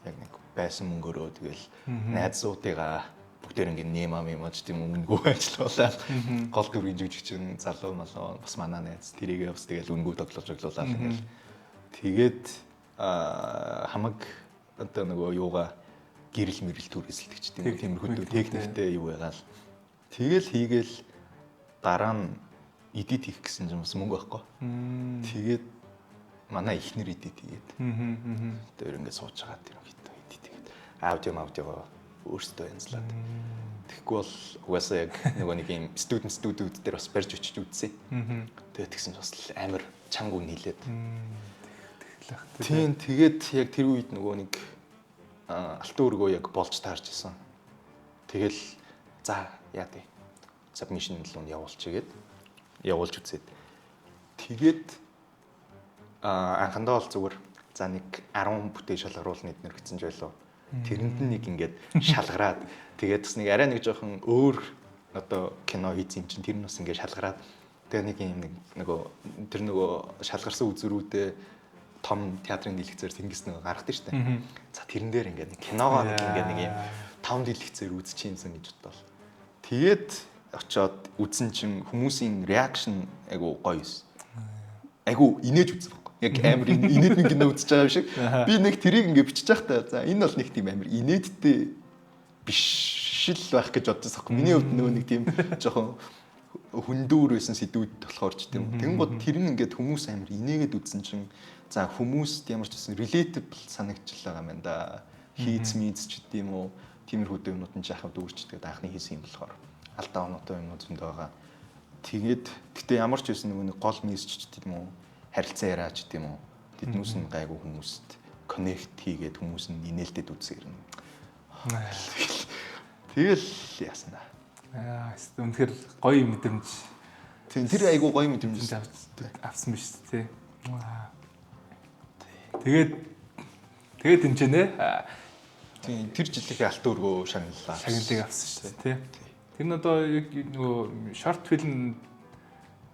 Яг нэг байсан мөнгөөрөө тэгэл найзуудыгаа бүгдээр ингээд нэмам юм ч тийм үнэгүй ажиллуулаад гол дүргийн жүжигчин залуу малуу бас манай найз тэрийгээ бас тэгэл үнэгүй тоглож тоглуулаад ингээл тэгээд хамаг одоо нөгөө юугаа гэрэл мэрэл түрээсэлдэг ч тийм тиймэрхүү техниктэй юу байгаал Тэгэл хийгээл дараа нь edit хийх гэсэн чинь бас мөнгө байхгүй. Тэгээд манай эхнэр edit хийгээд. Тэр ингээд сууж байгаа тэр хит edit хийгээд аудиого өөрсдөө янзлаад. Тэгэхгүй бол угаасаа яг нөгөө нэг юм student studio-д дээр бас барьж очиж үзсэн. Тэгээд тэгсэн чинь бас амар чанга үн нийлээд. Тийм, тэгээд яг тэр үед нөгөө нэг алтан өргөө яг болж таарч исэн. Тэгэл за яа тий. Submission руу явуулчих гээд явуулж үзээд. Тэгээд анхандаа бол зүгээр за нэг 10 бүтээн шалгаруулна эднэр гэсэн ч байлоо. Тэрэнд нь нэг ингээд шалгараад тэгээд бас нэг арай нэг жоохон өөр одоо кино хийсэн юм чинь тэр нь бас ингээд шалгараад тэгээ нэг юм нэг нөгөө тэр нөгөө шалгарсан үзүүрүүдээ том театрын дэлгэцээр тэнгис нөгөө гаргадаг шүү дээ. За тэрэн дээр ингээд нэг киногоо нэг ингээд нэг юм том дэлгэцээр үзчих юмсан гэж бодлоо. Тэгээд очиод үзсэн чинь хүмүүсийн reaction айгу гоё байсан. Айгу инээж үзсэн байхгүй. Яг амар инээдмийн кино үзэж байгаа юм шиг. Би нэг тэрийг ингээд бичиж байхдаа за энэ бол нэг тийм амар инээдтэй биш л байх гэж бодсон байхгүй. Миний хувьд нөгөө нэг тийм жоохон хүндүүр байсан сэдвүүд болохоор ч тийм. Тэнгууд тэр нь ингээд хүмүүс амар инээгээд үзсэн чинь за хүмүүст ямар ч гэсэн relatable санагдчихл байгаа юм байна да. Хийц мийц ч гэдэм үү. Тиймэрхүү юмнууд нь жахав дүүрч тэгээд анхны хийсэн юм болохоор алдаа оноотой юмнууд зөндөө байгаа. Тэгээд гэтээ ямар ч байсан нөгөө нэг гол мессеж ч гэдэм үү, харилцан яриа ч гэдэм үү. Тэднүүс нь гайгүй хүмүүст connect хийгээд хүмүүс нь инээлтэд үзсэн юм. Тэгэл яасан да. Аа, үнэхээр гоё мэдрэмж. Тийм, тэр айгүй гоё мэдрэмж авсан биш тий. Тэгээд тэгээд тэнцэнэ. Тийм, тэр жилийнхээ алтан өргөө шагналлаа. Шагналыг авсан шүү дээ тий. Тэр нь одоо яг нөгөө short film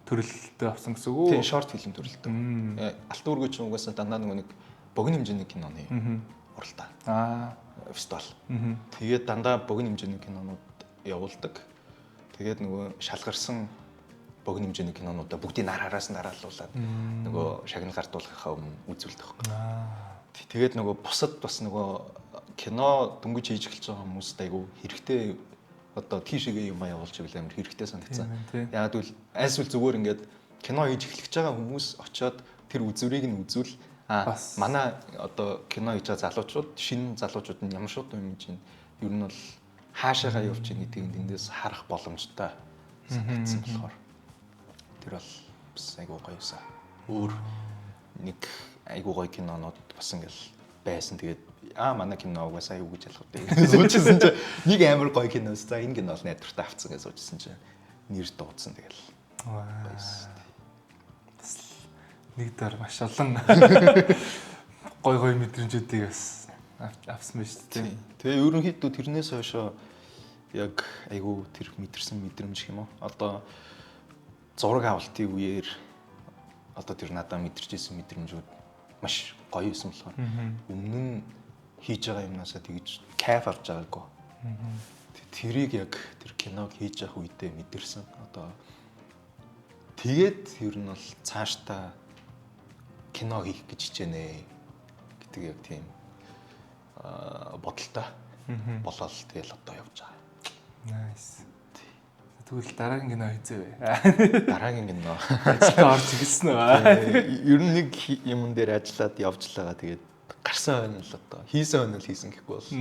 төрөлтөө авсан гэсэн үг үү? Тийм, short film төрөлтөө. Алтан өргөө чинь угаасаа дандаа нөгөө нэг богино хэмжээний киноны уралдаан. Аа, фестивал. Тэгээд дандаа богино хэмжээний кинонууд явуулдаг. Тэгээд нөгөө шалгарсан богино хэмжээний кинонуудаа бүгдийг нар хараас нь дараалуулад нөгөө шагнал гардуулахаа өмнө үзүүлдэг байхгүй. Тэгээд нөгөө бусад бас нөгөө кино дөнгөж хийж эхэлж байгаа хүмүүст айгүй хэрэгтэй одоо тийшээгээ юм явуулж ивэл амар хэрэгтэй санагдсан. Яг гэвэл альсвал зүгээр ингээд кино хийж эхлэж байгаа хүмүүс очиод тэр үзүүрийг нь үзвэл а манай одоо кино хийж байгаа залуучууд шинэ залуучууд нь ямар шууд юм чинь ер нь бол хаашаагаа явж байгаа гэдгийг тэндээс харах боломжтой санагдсан болохоор тэр бол бас айгүй гоё юусан. Өөр нэг айгүй гоё кинонууд бас ингээл байсан. Тэгээд манай кино угаасаа юу гэж ялах вэ? Суужсэн чинь нэг амар гоё киноос за энэ кино бол найдвартай авцсан гэж суужсэн чинь нэр дуудсан тэгэл. Бас нэг дор маш олон гоё гоё мэдрэмжүүдийг бас авсан байж тээ. Тэгээ ерөнхийдөө тэрнээс хойшоо яг айгүй тэр мэдэрсэн мэдрэмж юм уу? Одоо зураг авалтын үеэр одоо тэр надаа мэдэрч ирсэн мэдрэмжүүд маш гоё байсан болохоор өмнө нь хийж байгаа юмнасаа тэгж кайф авч байгаагүй. Тэрийг яг тэр киног хийж явах үедээ мэдэрсэн. Одоо тэгээд ер нь бол цаашдаа кино хийх гэж хичээнэ гэдэг яг тийм бодолтой болоод тэгэл одоо явж байгаа. Nice. Тэгвэл дараагийн кино хийзээ вэ? Дараагийн кино. Ажилдаа орж эхэлсэн үү? Ер нь нэг юмн дээр ажиллаад явж л байгаа. Тэгээд гарсан хойно л одоо хийсэн хойно л хийсэн гэхгүй бол.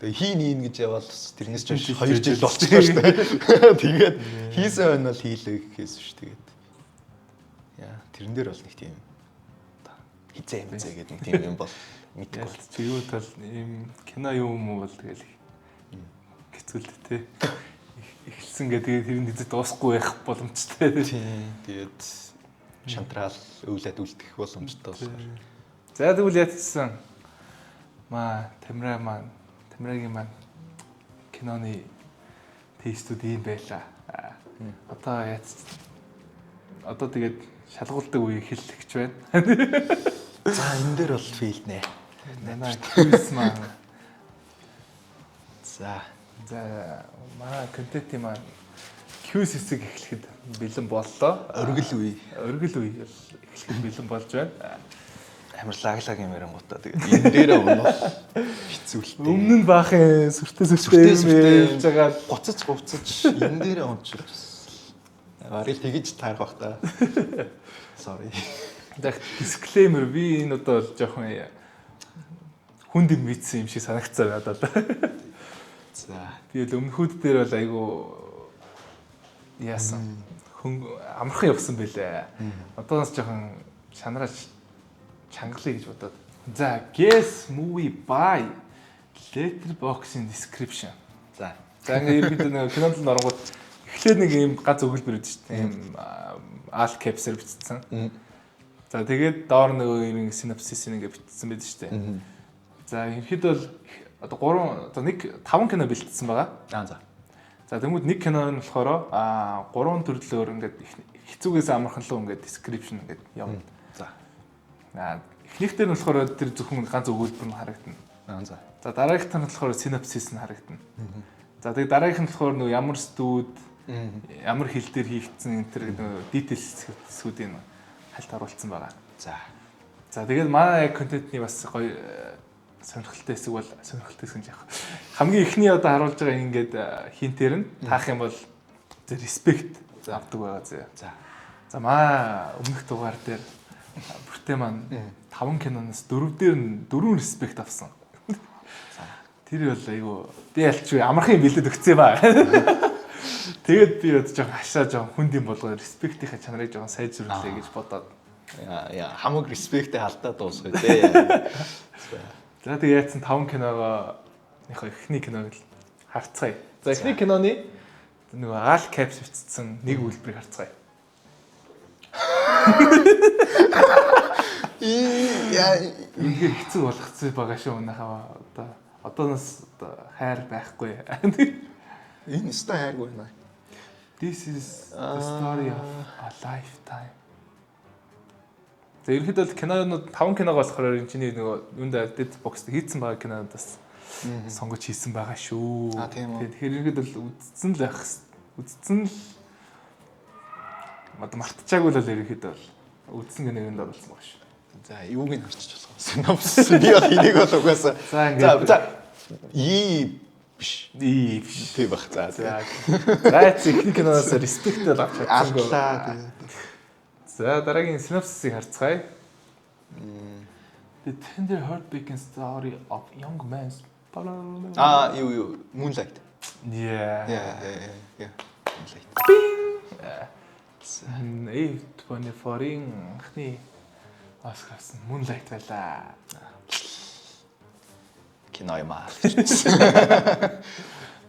Тэгээ хийн хийн гэж явбал тэрнээс ч 2 жил болчихлоо шүү дээ. Тэгээд хийсэн хойно л хийлээ гэхээс биш тэгээд. Яа, тэрэн дээр бол нэг тийм хизээ хизээ гэдэг нэг тийм юм бол мэдэхгүй. Чи юу тал ийм кино юм уу бол тэгэл хэцүү л дээ тий. Эхэлсэн гэдэг тэр нь хэзээ дуусахгүй байх боломжтой. Тийм. Тэгээд шантраал өвлөд үлдэх боломжтой болохоор. За тэгвэл яатсан. Маа Тамира маань Тамирагийн маань киноны тестүүд ийм байлаа. Одоо яатсан. Одоо тэгээд шалгуулдаг үе эхэллэх гэж байна. За энэ дээр бол фейлнэ. Манай квиз маань. За За манай контентын маань Q хэсэг эхлэхэд бэлэн боллоо. Оргил үе. Оргил үе эхлэхэд бэлэн болж байна. Амар лаглаг юм ярингуудаа тэгээд энэ дээрээ унвал хэцүү л дээ. Өмнө нь баахан сүртэй сүртэй юм ярьж байгаа. Гуцаж гуцаж энэ дээрээ унчих. Барыг тэгэж таарах бах та. Sorry. За disclaimer, би энэ удаа бол жоохон хүнд юм бичсэн юм шиг санагцсан надад. За. Тэгэл өмнөхүүд дээр бол айгу яасан хүн амархан явсан байлээ. Одоос жоохон шанараач чангалъя гэж бодоод. За, guess movie by Letterboxd description. За. За, ингээ ерөнхийдөө нэг кинонд л оронгууд эхлээд нэг ийм гац өгүүлбэр өгдөө шүү дээ. Ийм all caps-ээр бичсэн. За, тэгээд доор нөгөө юм synopsis ингээ бичсэн байдаг шүү дээ. За, ерөнхийдөө бол одоо 3 одоо нэг 5 кино бэлтсэн байгаа. Аа, за. За, тэгмүүд нэг кино нь болохоор гурван төрлөөр ингээд хэцүүгээс амархан руу ингээд description ингээд явна. За. Эхнийх дээр нь болохоор тэр зөвхөн ганц өгүүлбэр нь харагдана. Аа, за. За, дараагийнх нь болохоор synopsis нь харагдана. За, тэгээ дараагийнх нь болохоор нөгөө ямар студ, ямар хэл дээр хийгдсэн энэ төр нөгөө details хэсгүүдийг хальт оруулсан байгаа. За. За, тэгээд манай яг контентны бас гоё сонирхолтой хэсэг бол, сонирхолтой хэсэг нь яах. Хамгийн эхний одоо харуулж байгаа ингээд hint ээр нь таах юм бол зөв respect авдаг байгаа зэ. За. За, маа өмнөх дугаар дээр бүртээ маань 5 киноноос 4 дээр нь 4 respect авсан. Тэр бол айгу би ялч амархан юм бэлдээд өгсөн юм аа. Тэгээд би одоо жоохон хашаа жоохон хүнд юм болгоо respect ийнхаа чанарыг жоохон сайжруулъя гэж бодоод. Яа, яа, хамаг respect ээ алдаад дуусгая те. За, тэгээ яатсан 5 киногоо яг эхний киног л харцгаая. За, эхний киноны нөгөө all caps бичсэн нэг үлбэрийг харцгаая. Яа, Үнэхээр хэцүү болгоцсон байгаа шүү өнөөхөө одоо одооноос одоо хайр байхгүй. Энэ өстой хайргүй байна. This is the story of a lifetime. За, ерөнхийдөө бол кинонууд 5 киног болохоор энэ чиний нөгөө юунд Letterboxd хийцэн байгаа кинонуудаас сонгож хийсэн байгаа шүү. А, тийм үү. Тэгэхээр ерөнхийдөө бол үзсэн л байх. Үзсэн л одоо мартчихаагүй л бол ерөнхийдөө бол үзсэн киног нь оруулсан байгаа шүү. За, юуг нь харчиж болох вэ? Synopsis. Би бол энийг бол угаасаа. За, За, ингээд за. И биш. И биш. Тийм бах. За. За. За, эхний киноноос respect л авч чадсангүй. Алдлаа. За, дараагийн synopsis-ыг харцгаая. The tender heartbreaking story of young man's Аа, юу, Moonlight. Yeah. Yeah. Moonlight. A24-ийн анхны Оскар авсан Moonlight байлаа. Кино юм аа.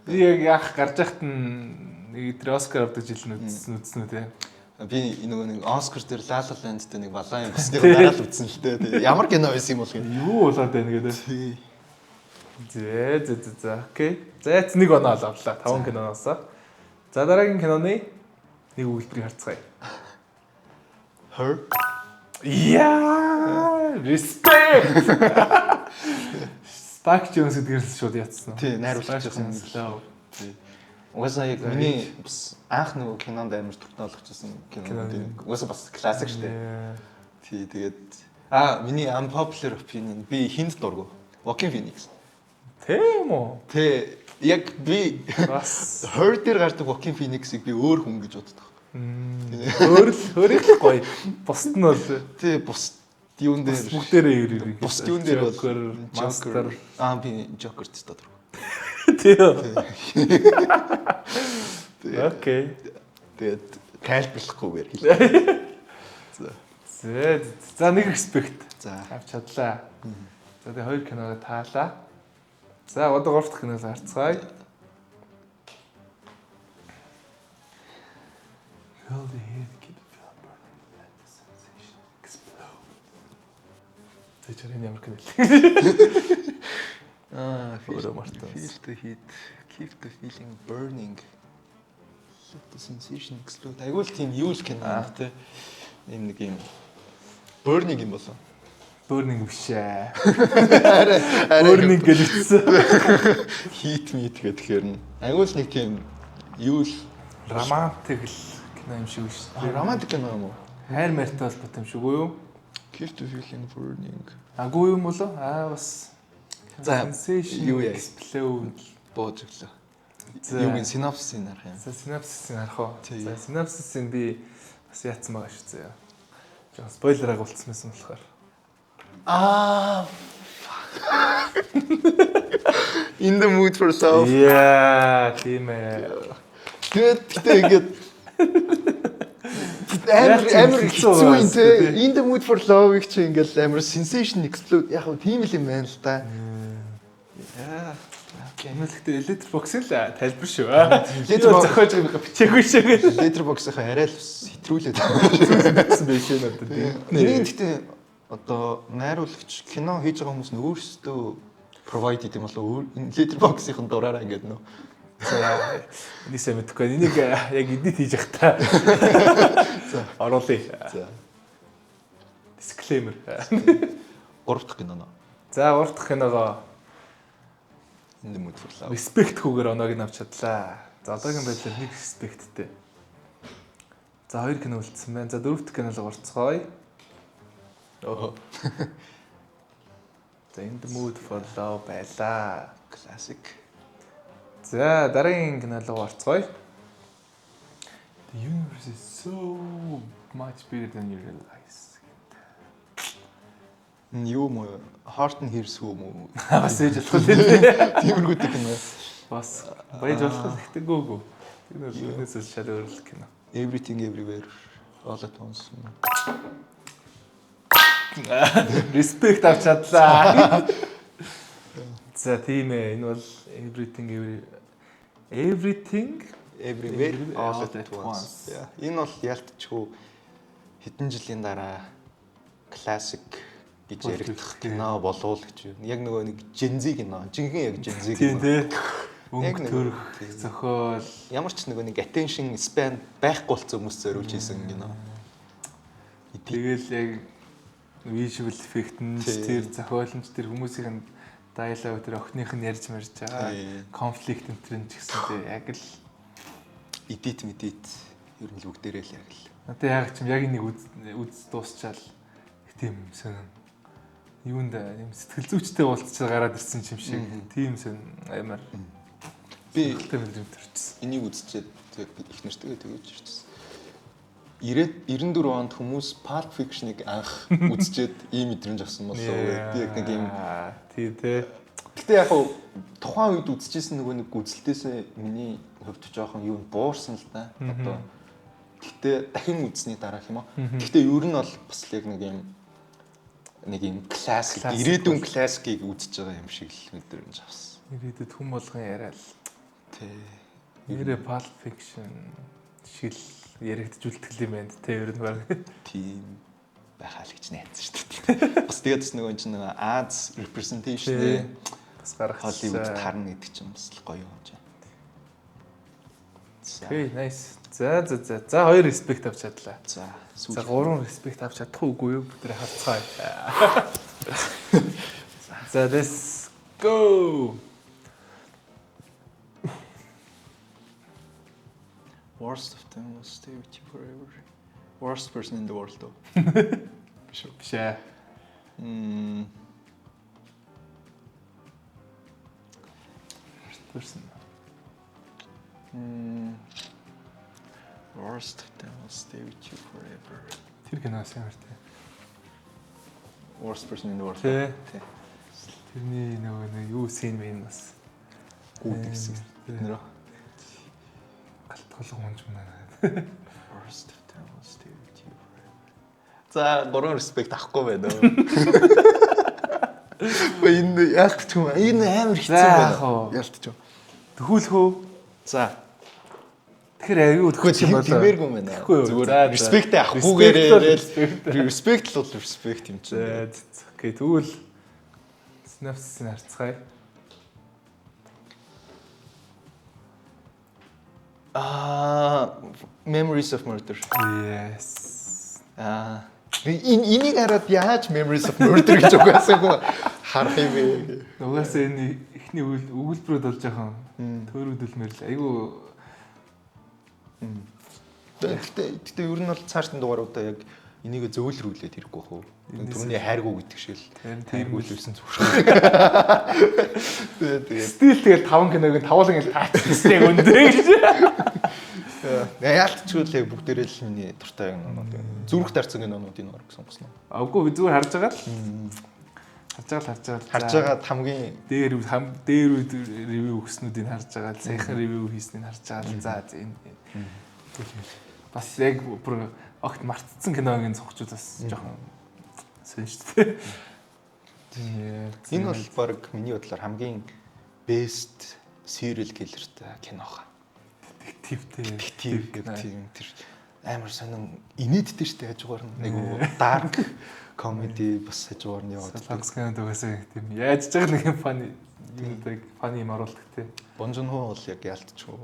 Би яг яах гарч яхад нь нэг тэр Оскар авдаг жил нь үзсэн үү те. Би нөгөө нэг Оскар дээр La La Land дээр нэг балаан юм басныг дараа л үзсэн л дээ. Ямар кино байсан юм бол гэх. Юу болоод байна гэдэг. Тий. Зэ зэ зэ зэ. Okay. За, яц нэг оноо л авлаа. Таван киноноос. За, дараагийн киноны нэг өгүүлбэрийг харцгаая. Her. Яа, respect. Spike Jonze гэдгээрс шууд яатсан. Тий, найруулагч Spike Jonze лав. Тий. Угаасаа яг миний бас анх нөгөө кинонд амар туртаа болгочихсон кино. Кино. Угаасаа бас классик шүү дээ. Тий, тэгээд миний unpopular opinion, би хинд дургу. Joaquin Phoenix. Тийм үү? Тэ, яг би Бас Her дээр гардаг Joaquin Phoenix-ыг би өөр хүн гэж боддог. Өөр л өөрийнх л гоё. Бусд нь бол Тий, бус юун дээр бүгдээрээ ер ер. Бус юун дээр бол Joker, Master. Аа, би Joker ч дургу. Тийм. Okay. Тэгээд тайлбарлахгүйгээр хэлээ. За. За за, нэг respect За. авч чадлаа. За, тэгээ хоёр киногоо таалаа. За, одоо гурав дахь киноос харцгаая. Feel the heat, keep the feel burning, let the sensation explode. За, чи энэ ямар кино вэ? Аа, Өөрөө мартсан. Feel the heat, keep the feeling burning. Let the sensation explode. Айгуул тийм юу л кино те. Ийм нэг юм burning юм болоо. Burning биш ээ. Арай Burning гэж бичсэн. Heat meet гэхээр нь айгуул нэг тийм юу л Романтик л кино юм шиг шүү дээ. Романтик кино юм уу? Хайр мартай холбоотой юм шиг үү юу? Keep the feeling burning. Агуу юм болоо? Аа бас За, sensation юу яа? explode. Бууж өглөө. За. Юуг нь синопсисыг харах юм. За синапсисыг харах уу? Тий. За синапсисыг би бас яатсан байгаа шүү заяа. Жохон спойлер агуулсан байсан болохоор. Аа. In the mood for love. Яа, тийм ээ. Тэгээд гэтээ ингээд амар амар хэцүү хэцүү юм те. байгаа In the mood for love-ыг чи ингээд амар sensation explode яг хөө тийм л юм байна л да. Яа. Энэ л гэхдээ Letterboxd л тайлбар шүү. Letterboxd- зохиож байгаа юм бичээгүй шүү гэж. Letterboxd-ийнхаа арай л хэтрүүлээд. Гэсэн байх шээ надад. Энийг гэтээ одоо найруулагч кино хийж байгаа хүмүүс нь өөрсдөө provide хийх юм болоо энэ Letterboxd-ийн дураараа ингээд нөө. За энийг сайн мэдэхгүй. байна. Энийг яг эдит хийж явах та. За оруулъя. За. Disclaimer. Гурав дахь кино нөө. За гурав дахь киногоо In the mood for love. Respect хүүгээр оноог нь авч чадлаа. За одоогийн байдлаар нэг respectтэй. За хоёр кино үлдсэн байна. За дөрөв дэх кино л орцгоё. Оо. За In the Mood for Love байлаа. Classic. За дараагийн кино руу орцгоё. The universe is so much bigger than you realize. Энэ юу мө? Heart and Hears үү мө? Бас ээж болох үү? Тиймэрхүү кино. Бас баяж болох гэхдээ гүүгүү. Тэр нь үүнээс л шал өөр л кино. Everything Everywhere All at Once. Respect авч чадлаа. За тийм ээ. Энэ бол everything every everything Everywhere All at All at Once. Once. Yeah. Энэ бол ялтчгүй хэдэн жилийн дараа classic гэж Болж яригдах үлдэх, кино болов л гэж байна. Яг нөгөө нэг Gen Z кино. Жинхэнэ яг Gen Z тийм кино. тий. Яг Өнгө нэг- төрөх тийм. зохиол Ямар ч нөгөө нэг attention span байхгүй болсон хүмүүс зориулж хийсэн кино. тэгэл яг visual effect нь ч Тийм. тэр зохиол нь ч тэр хүмүүсийн dialogue тэр охиных нь ярьж марж байгаа Тийм. конфликт энэ төр нь ч гэсэн тий яг л Edit медит ер нь л бүгдээрээ л яг л. надад яг ч юм яг энийг үз дуусчаал их тийм сонин юунд юм сэтгэл зүйчтэй уулзчаа гараад ирсэн юм шиг тийм сонин амар Би тийм мэдрэмж төрчихсөн. энийг үзчихэд тэгээд би их нэртэйгээ тэгэж ирчихсэн. 90 94 онд хүмүүс Pulp Fiction-ыг анх үзчихэд ийм мэдрэмж авсан болов уу гэдэг. Би яг нэг ийм тий тий. Гэтэ яг хав тухайн үед үзчихсэн нөгөө нэг үзэлтээсээ миний хувьд жоохон юу буурсан л да. Одоо гэтэ дахин үзсний дараах юм уу. Гэтэ ер нь бол бас л яг нэг юм классик Классик ирээдүйн классикийг үзэж байгаа юм шиг л мэдрэмж авсан. Ирээдүйд хүн болгон яриа л Тэ. нэрээ Pulp Fiction шиг л яригдж үлтгэл юм байна те ер нь баг. Тийм байхаа л гэж найдсан шүү дээ. Бас тэгээд бас нөгөө чинь нөгөө Аз representation Тий. Бас гаргах. Hollywood тарна гэдэг чинь бас л гоё юм чинь. За. Okay, nice. За за за. За хоёр respect авч чадлаа. За. За гурван respect авч чадах уугүй юу? Бид нэр харцгаая. За let's go. Worst of them will stay with you forever. Worst person in the world though. Биш үү? Биш ээ. Мм. Worst person. Мм. Worst of them will stay with you forever. Тэр киноос ямар те. Worst person in the world. Тэ. Тэ. Тэрний нөгөө нэг юу син мэн бас Гүд гэсэн. Тэ. Нэрөө. Галтгалга унж мунаа. Worst of them will stay with you forever. За, гурван respect авахгүй байна уу? Бэ энэ яалтч юм. Энэ амар хэцүү За, байна. яах вэ? Яалтч юм. Төхүүлэх үү? За, Тэгэхээр аюу төхөж юм болоо. Тиймэргүй юм байна. Тэгэхгүй юу? Зүгээр За, за. respect авахгүйгээр Respect л respect л бол respect юм чинь. За, за. Окей, тэгвэл синапсис нь харцгаая. Аа, Memories of Murder. Yes. Аа. Энэ энийг хараад яаж Memories of Murder гэж угаасаагүй харах юм бэ? Угаасаа энэ эхний өгүүлбэрүүд бол жоохон төөрөгдөлмөр л айгүй Гэтэ гэтэ ер нь бол цаашдын дугааруудаа яг Энийг зөөлрүүлээд хэрэггүй бах уу? Түрүүний хайргуу гэдэг шиг л хайргуулсан зүг шүү. Тэгээд стил тэгэл 5 киног нь тавуулан ингээл таацсан яг үндэ гэж. Яалтчгүй л яг бүгдээрээ л миний дуртай кинонууд. Зүрх дарцсан кинонуудыг орог сонгосон. Үгүй би зүгээр харж байгаа л. Харж байгаа л харж байгаа хамгийн дээр дээр ревю өгснүүдийг харж байгаа л саяхан ревю хийснийг харж байгаа л за энэ. Бас яг бүр огт мартцсан киног нь цогчуд бас жоохон сонь шүү дээ. Энэ бол баг миний бодлоор хамгийн best serial killer-тай кино хаа. Детективтэй. Детектив гэх тийм тэр амар сонин инээдтэй шүү дээ хажуугаар нь. Нэг dark comedy бас хажуугаар нь яваад. Солонгос кинонд угаасаа тийм яаж ч байгаа нэг юм funny юмдаг funny юм оруулдаг тий. Бон Жун Хо бол яг яалтчгүй.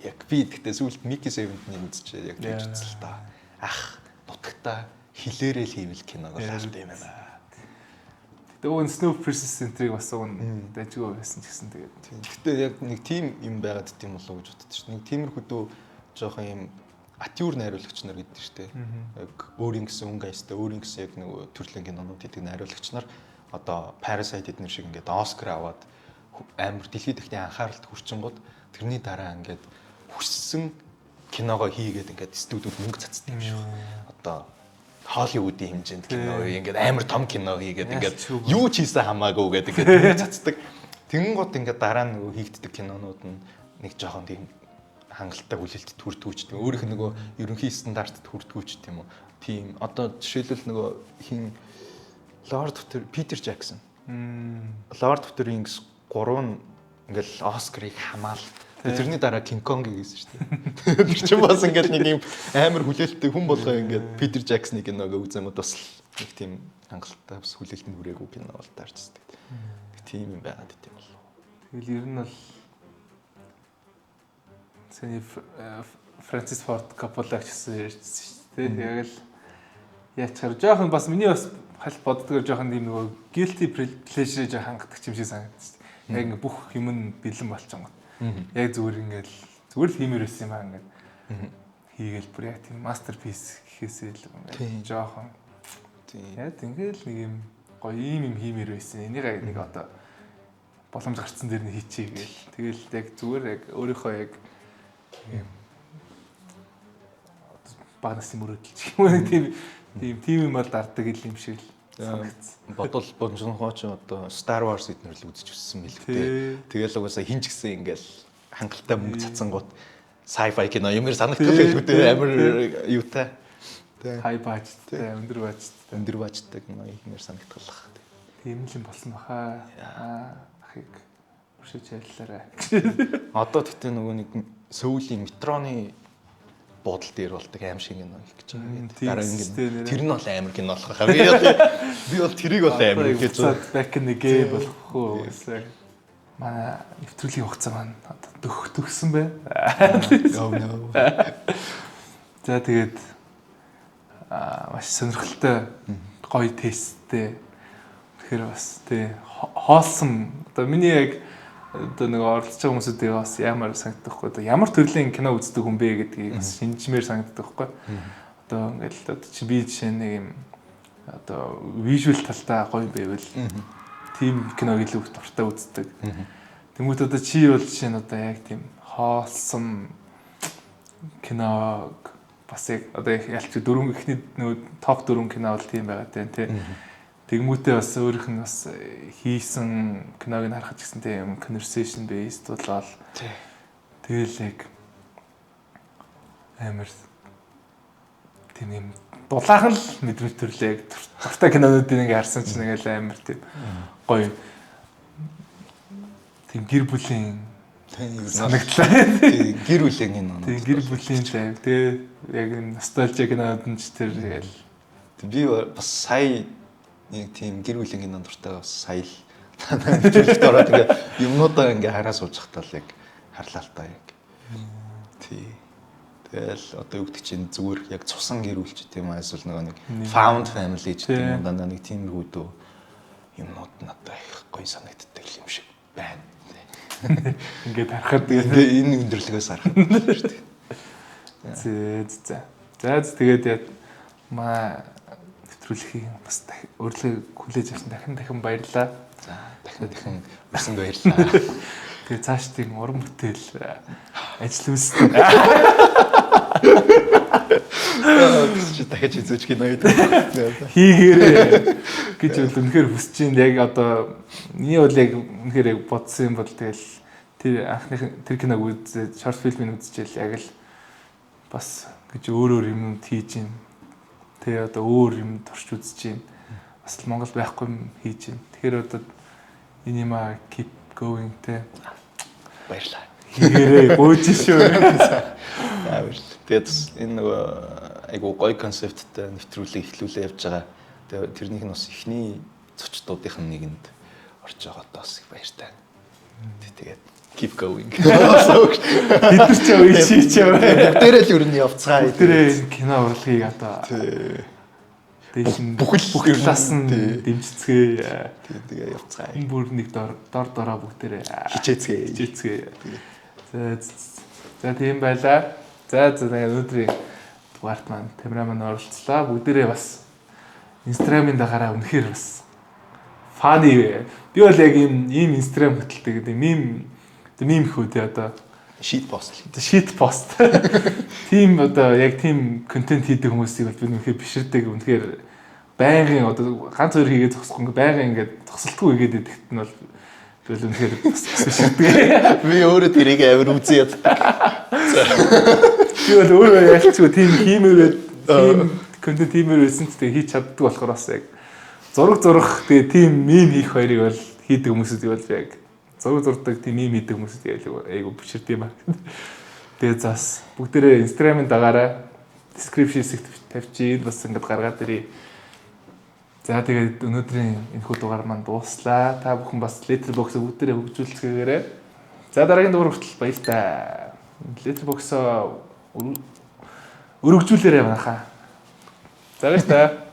Яг би гэхдээ сүүлд Mickey 7-нийг үзчихээ яг тэгж үзсэн л та. Ах нутагта хилээрээ л хийвэл киног бол алт юм байна. Гэтэ уг нь Snowpiercer Center-ыг бас уг нь дайжгүй байсан ч гэсэн тэгээд. Гэтэ яг нэг тим юм байгаад дим болов уу гэж боддог шүү. Нэг тиймэрхүү жоохон юм атюр найруулагч нар гэдэг шүү дээ. Яг өөрийн гэсэн өнгө аястай, өөрийн гэсэн яг нэг төрлийн кинонууд гэдэг найруулагч нар одоо Parasite эднэр шиг ингээд Оскар аваад амар дэлхийд дахны анхааралд хүрчингууд тэрний дараа ингээд хүссэн киногоо хийгээд ингээд студиуд мөнгө цацдаг юм шиг. Одоо Холливуудын хэмжээнд кино ингээд амар том кино хийгээд ингээд юу ч хийсэн хамаагүй гэдэг ингээд мөнгө цацдаг. Тэнгэн гот ингээд дараа нь нөгөө хийгддэг кинонууд нь нэг жоохон тийм хангалттай хүлээлтэд хүрдгүүч тийм өөрийнх нь нөгөө ерөнхий стандартад хүрдгүүч тийм үү. Тийм одоо жишээлбэл нөгөө хин Lord of the Peter Jackson. Lord of the Rings 3 нь ингээл Оскарыг хамаал. Тэрний дараа King Kong-ыг хийсэн шүү дээ. Тэр чинь бас ингээл нэг юм амар хүлээлттэй хүн болгоо ингээд Peter Jackson-ы киног үзэм бас нэг тийм хангалттай бас хүлээлтэнд хүрээгүй кино бол таарчдаг. Тийм юм байгаад идэм болов. Тэгэл ер нь бол Сэний Фрэнсис Форд Коппола ч гэсэн ярьжсэн шүү дээ. Яг л яачаар жоохон бас миний бас хальт боддгоор жоохон тийм нөгөө guilty pleasure жоо хангадаг юм шиг санагдсан шүү дээ. Яг ингээ бүх юм нь бэлэн болчихгоо. Яг зүгээр ингээл зүгээр л хиймээр байсан юм аа ингээд хийгээл бүр яг тийм masterpiece гэхээсээ л ингээд жоохон тийм яг ингээл нэг юм гоё ийм юм хиймээр байсан. Энийг нэг одоо боломж гарцсан дээр нь хийчихье гээл. Тэгэл яг зүгээр яг өөрийнхөө яг юм баг насны мөрөөдөл ч юм уу нэг тийм тийм юм бол дарддаг юм шиг л санагдсан. Бодвол Бон Жун Хо ч одоо Star Wars эднэр л үзэж өссөн мэл үү. Тэгэл угаасаа хин ч гэсэн ингээл хангалттай мөнгө цацсангууд sci-fi кино юмэр санагдах байлгүй дээ. Амар юутай. Хай бажттай, өндөр бажттай. Өндөр бажттай кино юмэр санагдгалах. Тийм л юм болсон баха. Ахыг өшөөж яллаарай. Одоо тэгтээ нөгөө нэг Сөүлийн метроны буудал дээр болдог аим шиг кино хийх гэж байгаа гэдэг. Дараа ингэ тэр нь бол амар кино болох хаа. Би бол тэрийг бол амар гэж back in the game болох уу гэсэн. Манай нэвтрүүлгийн хугацаа маань одоо төгссөн байна. No no. За тэгээд маш сонирхолтой гоё тесттэй. Тэгэхээр бас тий хоолсон одоо миний яг одоо нэг оролцож байгаа хүмүүсүүдийг бас ямар санагдах вэ? Одоо ямар төрлийн кино үздэг хүн бэ гэдгийг бас шинжмээр санагддаг байхгүй. Одоо ингээл одоо чи би жишээ нэг юм одоо вижюал талдаа гоё байвал тийм киног илүү их дуртай үздэг. Тэнгүүт одоо чи бол жишээ нь одоо яг тийм хоолсон киног бас яг одоо ялч дөрвөн ихний нөгөө топ 4 кино бол тийм байгаа тий. Тэгмүүтээ бас өөрийнх нь бас хийсэн киног нь харахад ч гэсэн тийм conversation based болоод тэгэл яг амар тийм юм дулаахан л мэдрэмж төрлөө яг дуртай кинонуудыг ингээ харсан чинь ингээл амар тийм гоё тийм гэр бүлийн санагдлаа. Гэр бүлийн кино. Тийм гэр бүлийн лайв тэгээ яг ностальжи кинонууд нь ч тэр тэгэл би бас сая нэг тийм гэр бүлийн кинонд дуртай бас сая л нэвтрүүлэгт ороод ингээ юмнуудаа ингээ хараа сууж хатаа л яг харлаа л та яг. Тий. Тэгэл одоо юу гэдэг чинь зүгээр яг цусан гэр бүл ч тийм эсвэл нөгөө нэг found family ч тийм дандаа нэг тиймэрхүү дөө юмнууд надад их гоё санагддаг юм шиг байна. Ингээд харахад тэгээ энэ өндөрлөгөөс харахад шүү дээ. Зэ зэ. За тэгээд Маа нэвтрүүлгийн бас урилгыг хүлээж авсан дахин дахин баярлалаа. За дахин дахин урьсанд баярлалаа. Тэгээ цааш тийм уран бүтээл ажил үйлстэй. Чи дахиж үзэж кино гэдэг. Хийгээрээ гэж бол үнэхээр хүсэж байна. Яг одоо миний бол яг үнэхээр яг бодсон юм бол тэгэл тэр анхных тэр киног үзээд short film-ийг үзчихэл яг л бас гэж өөр өөр юмнууд хийж байна. Тэгээ одоо өөр юм турш үзэж байна. Бас л Монгол байхгүй юм хийж байна. Тэгэхээр одоо энэ юм аа keep going те. Баярлалаа. Хийгээрээ гуйж шүү. За баярлалаа. Тэгээд бас энэ нөгөө айгу гоё концепттэй нэвтрүүлэг эхлүүлээ явж байгаа. Тэгээд тэрнийх нь бас эхний зочдуудынх нь нэгэнд орж байгаад бас их баяртай. Тэгээд keep going. Бид нар ч яа чи чи яа. Бүгдээрээ л ер нь явцгаая. Бүгдээрээ энэ кино урлагийг одоо Тий. дээш нь Бүхэл бүх талаас нь дэмжицгээе. Тий, тэгээ явцгаая. Энэ бүр нэг дор дор дороо бүгдээрээ Хичээцгээе. хичээцгээе. За за тийм байлаа. За за тэгээ өнөөдрийн дугаарт маань Тамира маань оролцлоо. Бүгдээрээ бас Instagram-ын дагаараа үнэхээр бас funny. Би бол яг ийм ийм Instagram хөтэлдэг гэдэг мем мем хөө тий одоо Shit post. shit post. Тийм одоо яг тийм контент хийдэг хүмүүсийг бол би үнэхээр биширдэг. Үнэхээр байнгын одоо ганц хоёр хийгээд зогсохгүй ингээ байнгын ингээд зогсолтгүй хийгээд идэхт нь бол би бол үнэхээр бас биширдэг. Би өөрөө тэрийг амар үзэн яддаг. Би бол өөрөө ялцгүй тийм хиймээр байд тийм контент хиймээр байсан ч тэгээ хийж чаддгүй болохоор бас яг зураг зурах тэгээ тийм мем хийх хоёрыг бол хийдэг хүмүүсүүдийг бол би яг зураг зурдаг тийм мем хийдэг хүмүүсүүдийг айгу биширдэг юм аа. Тэгээ зас бүгдээрээ Instagram-ын дагаараа description хэсэгт тавьчих бас ингээд гаргаад ирье. За тэгээд өнөөдрийн энэхүү дугаар маань дууслаа. Та бүхэн бас Letterboxd бүгдээрээ хөгжүүлцгээгээрэй. За дараагийн дугаар хүртэл баяртай. Letterboxd өргөжүүлээрэй манайхаа. За баяртай.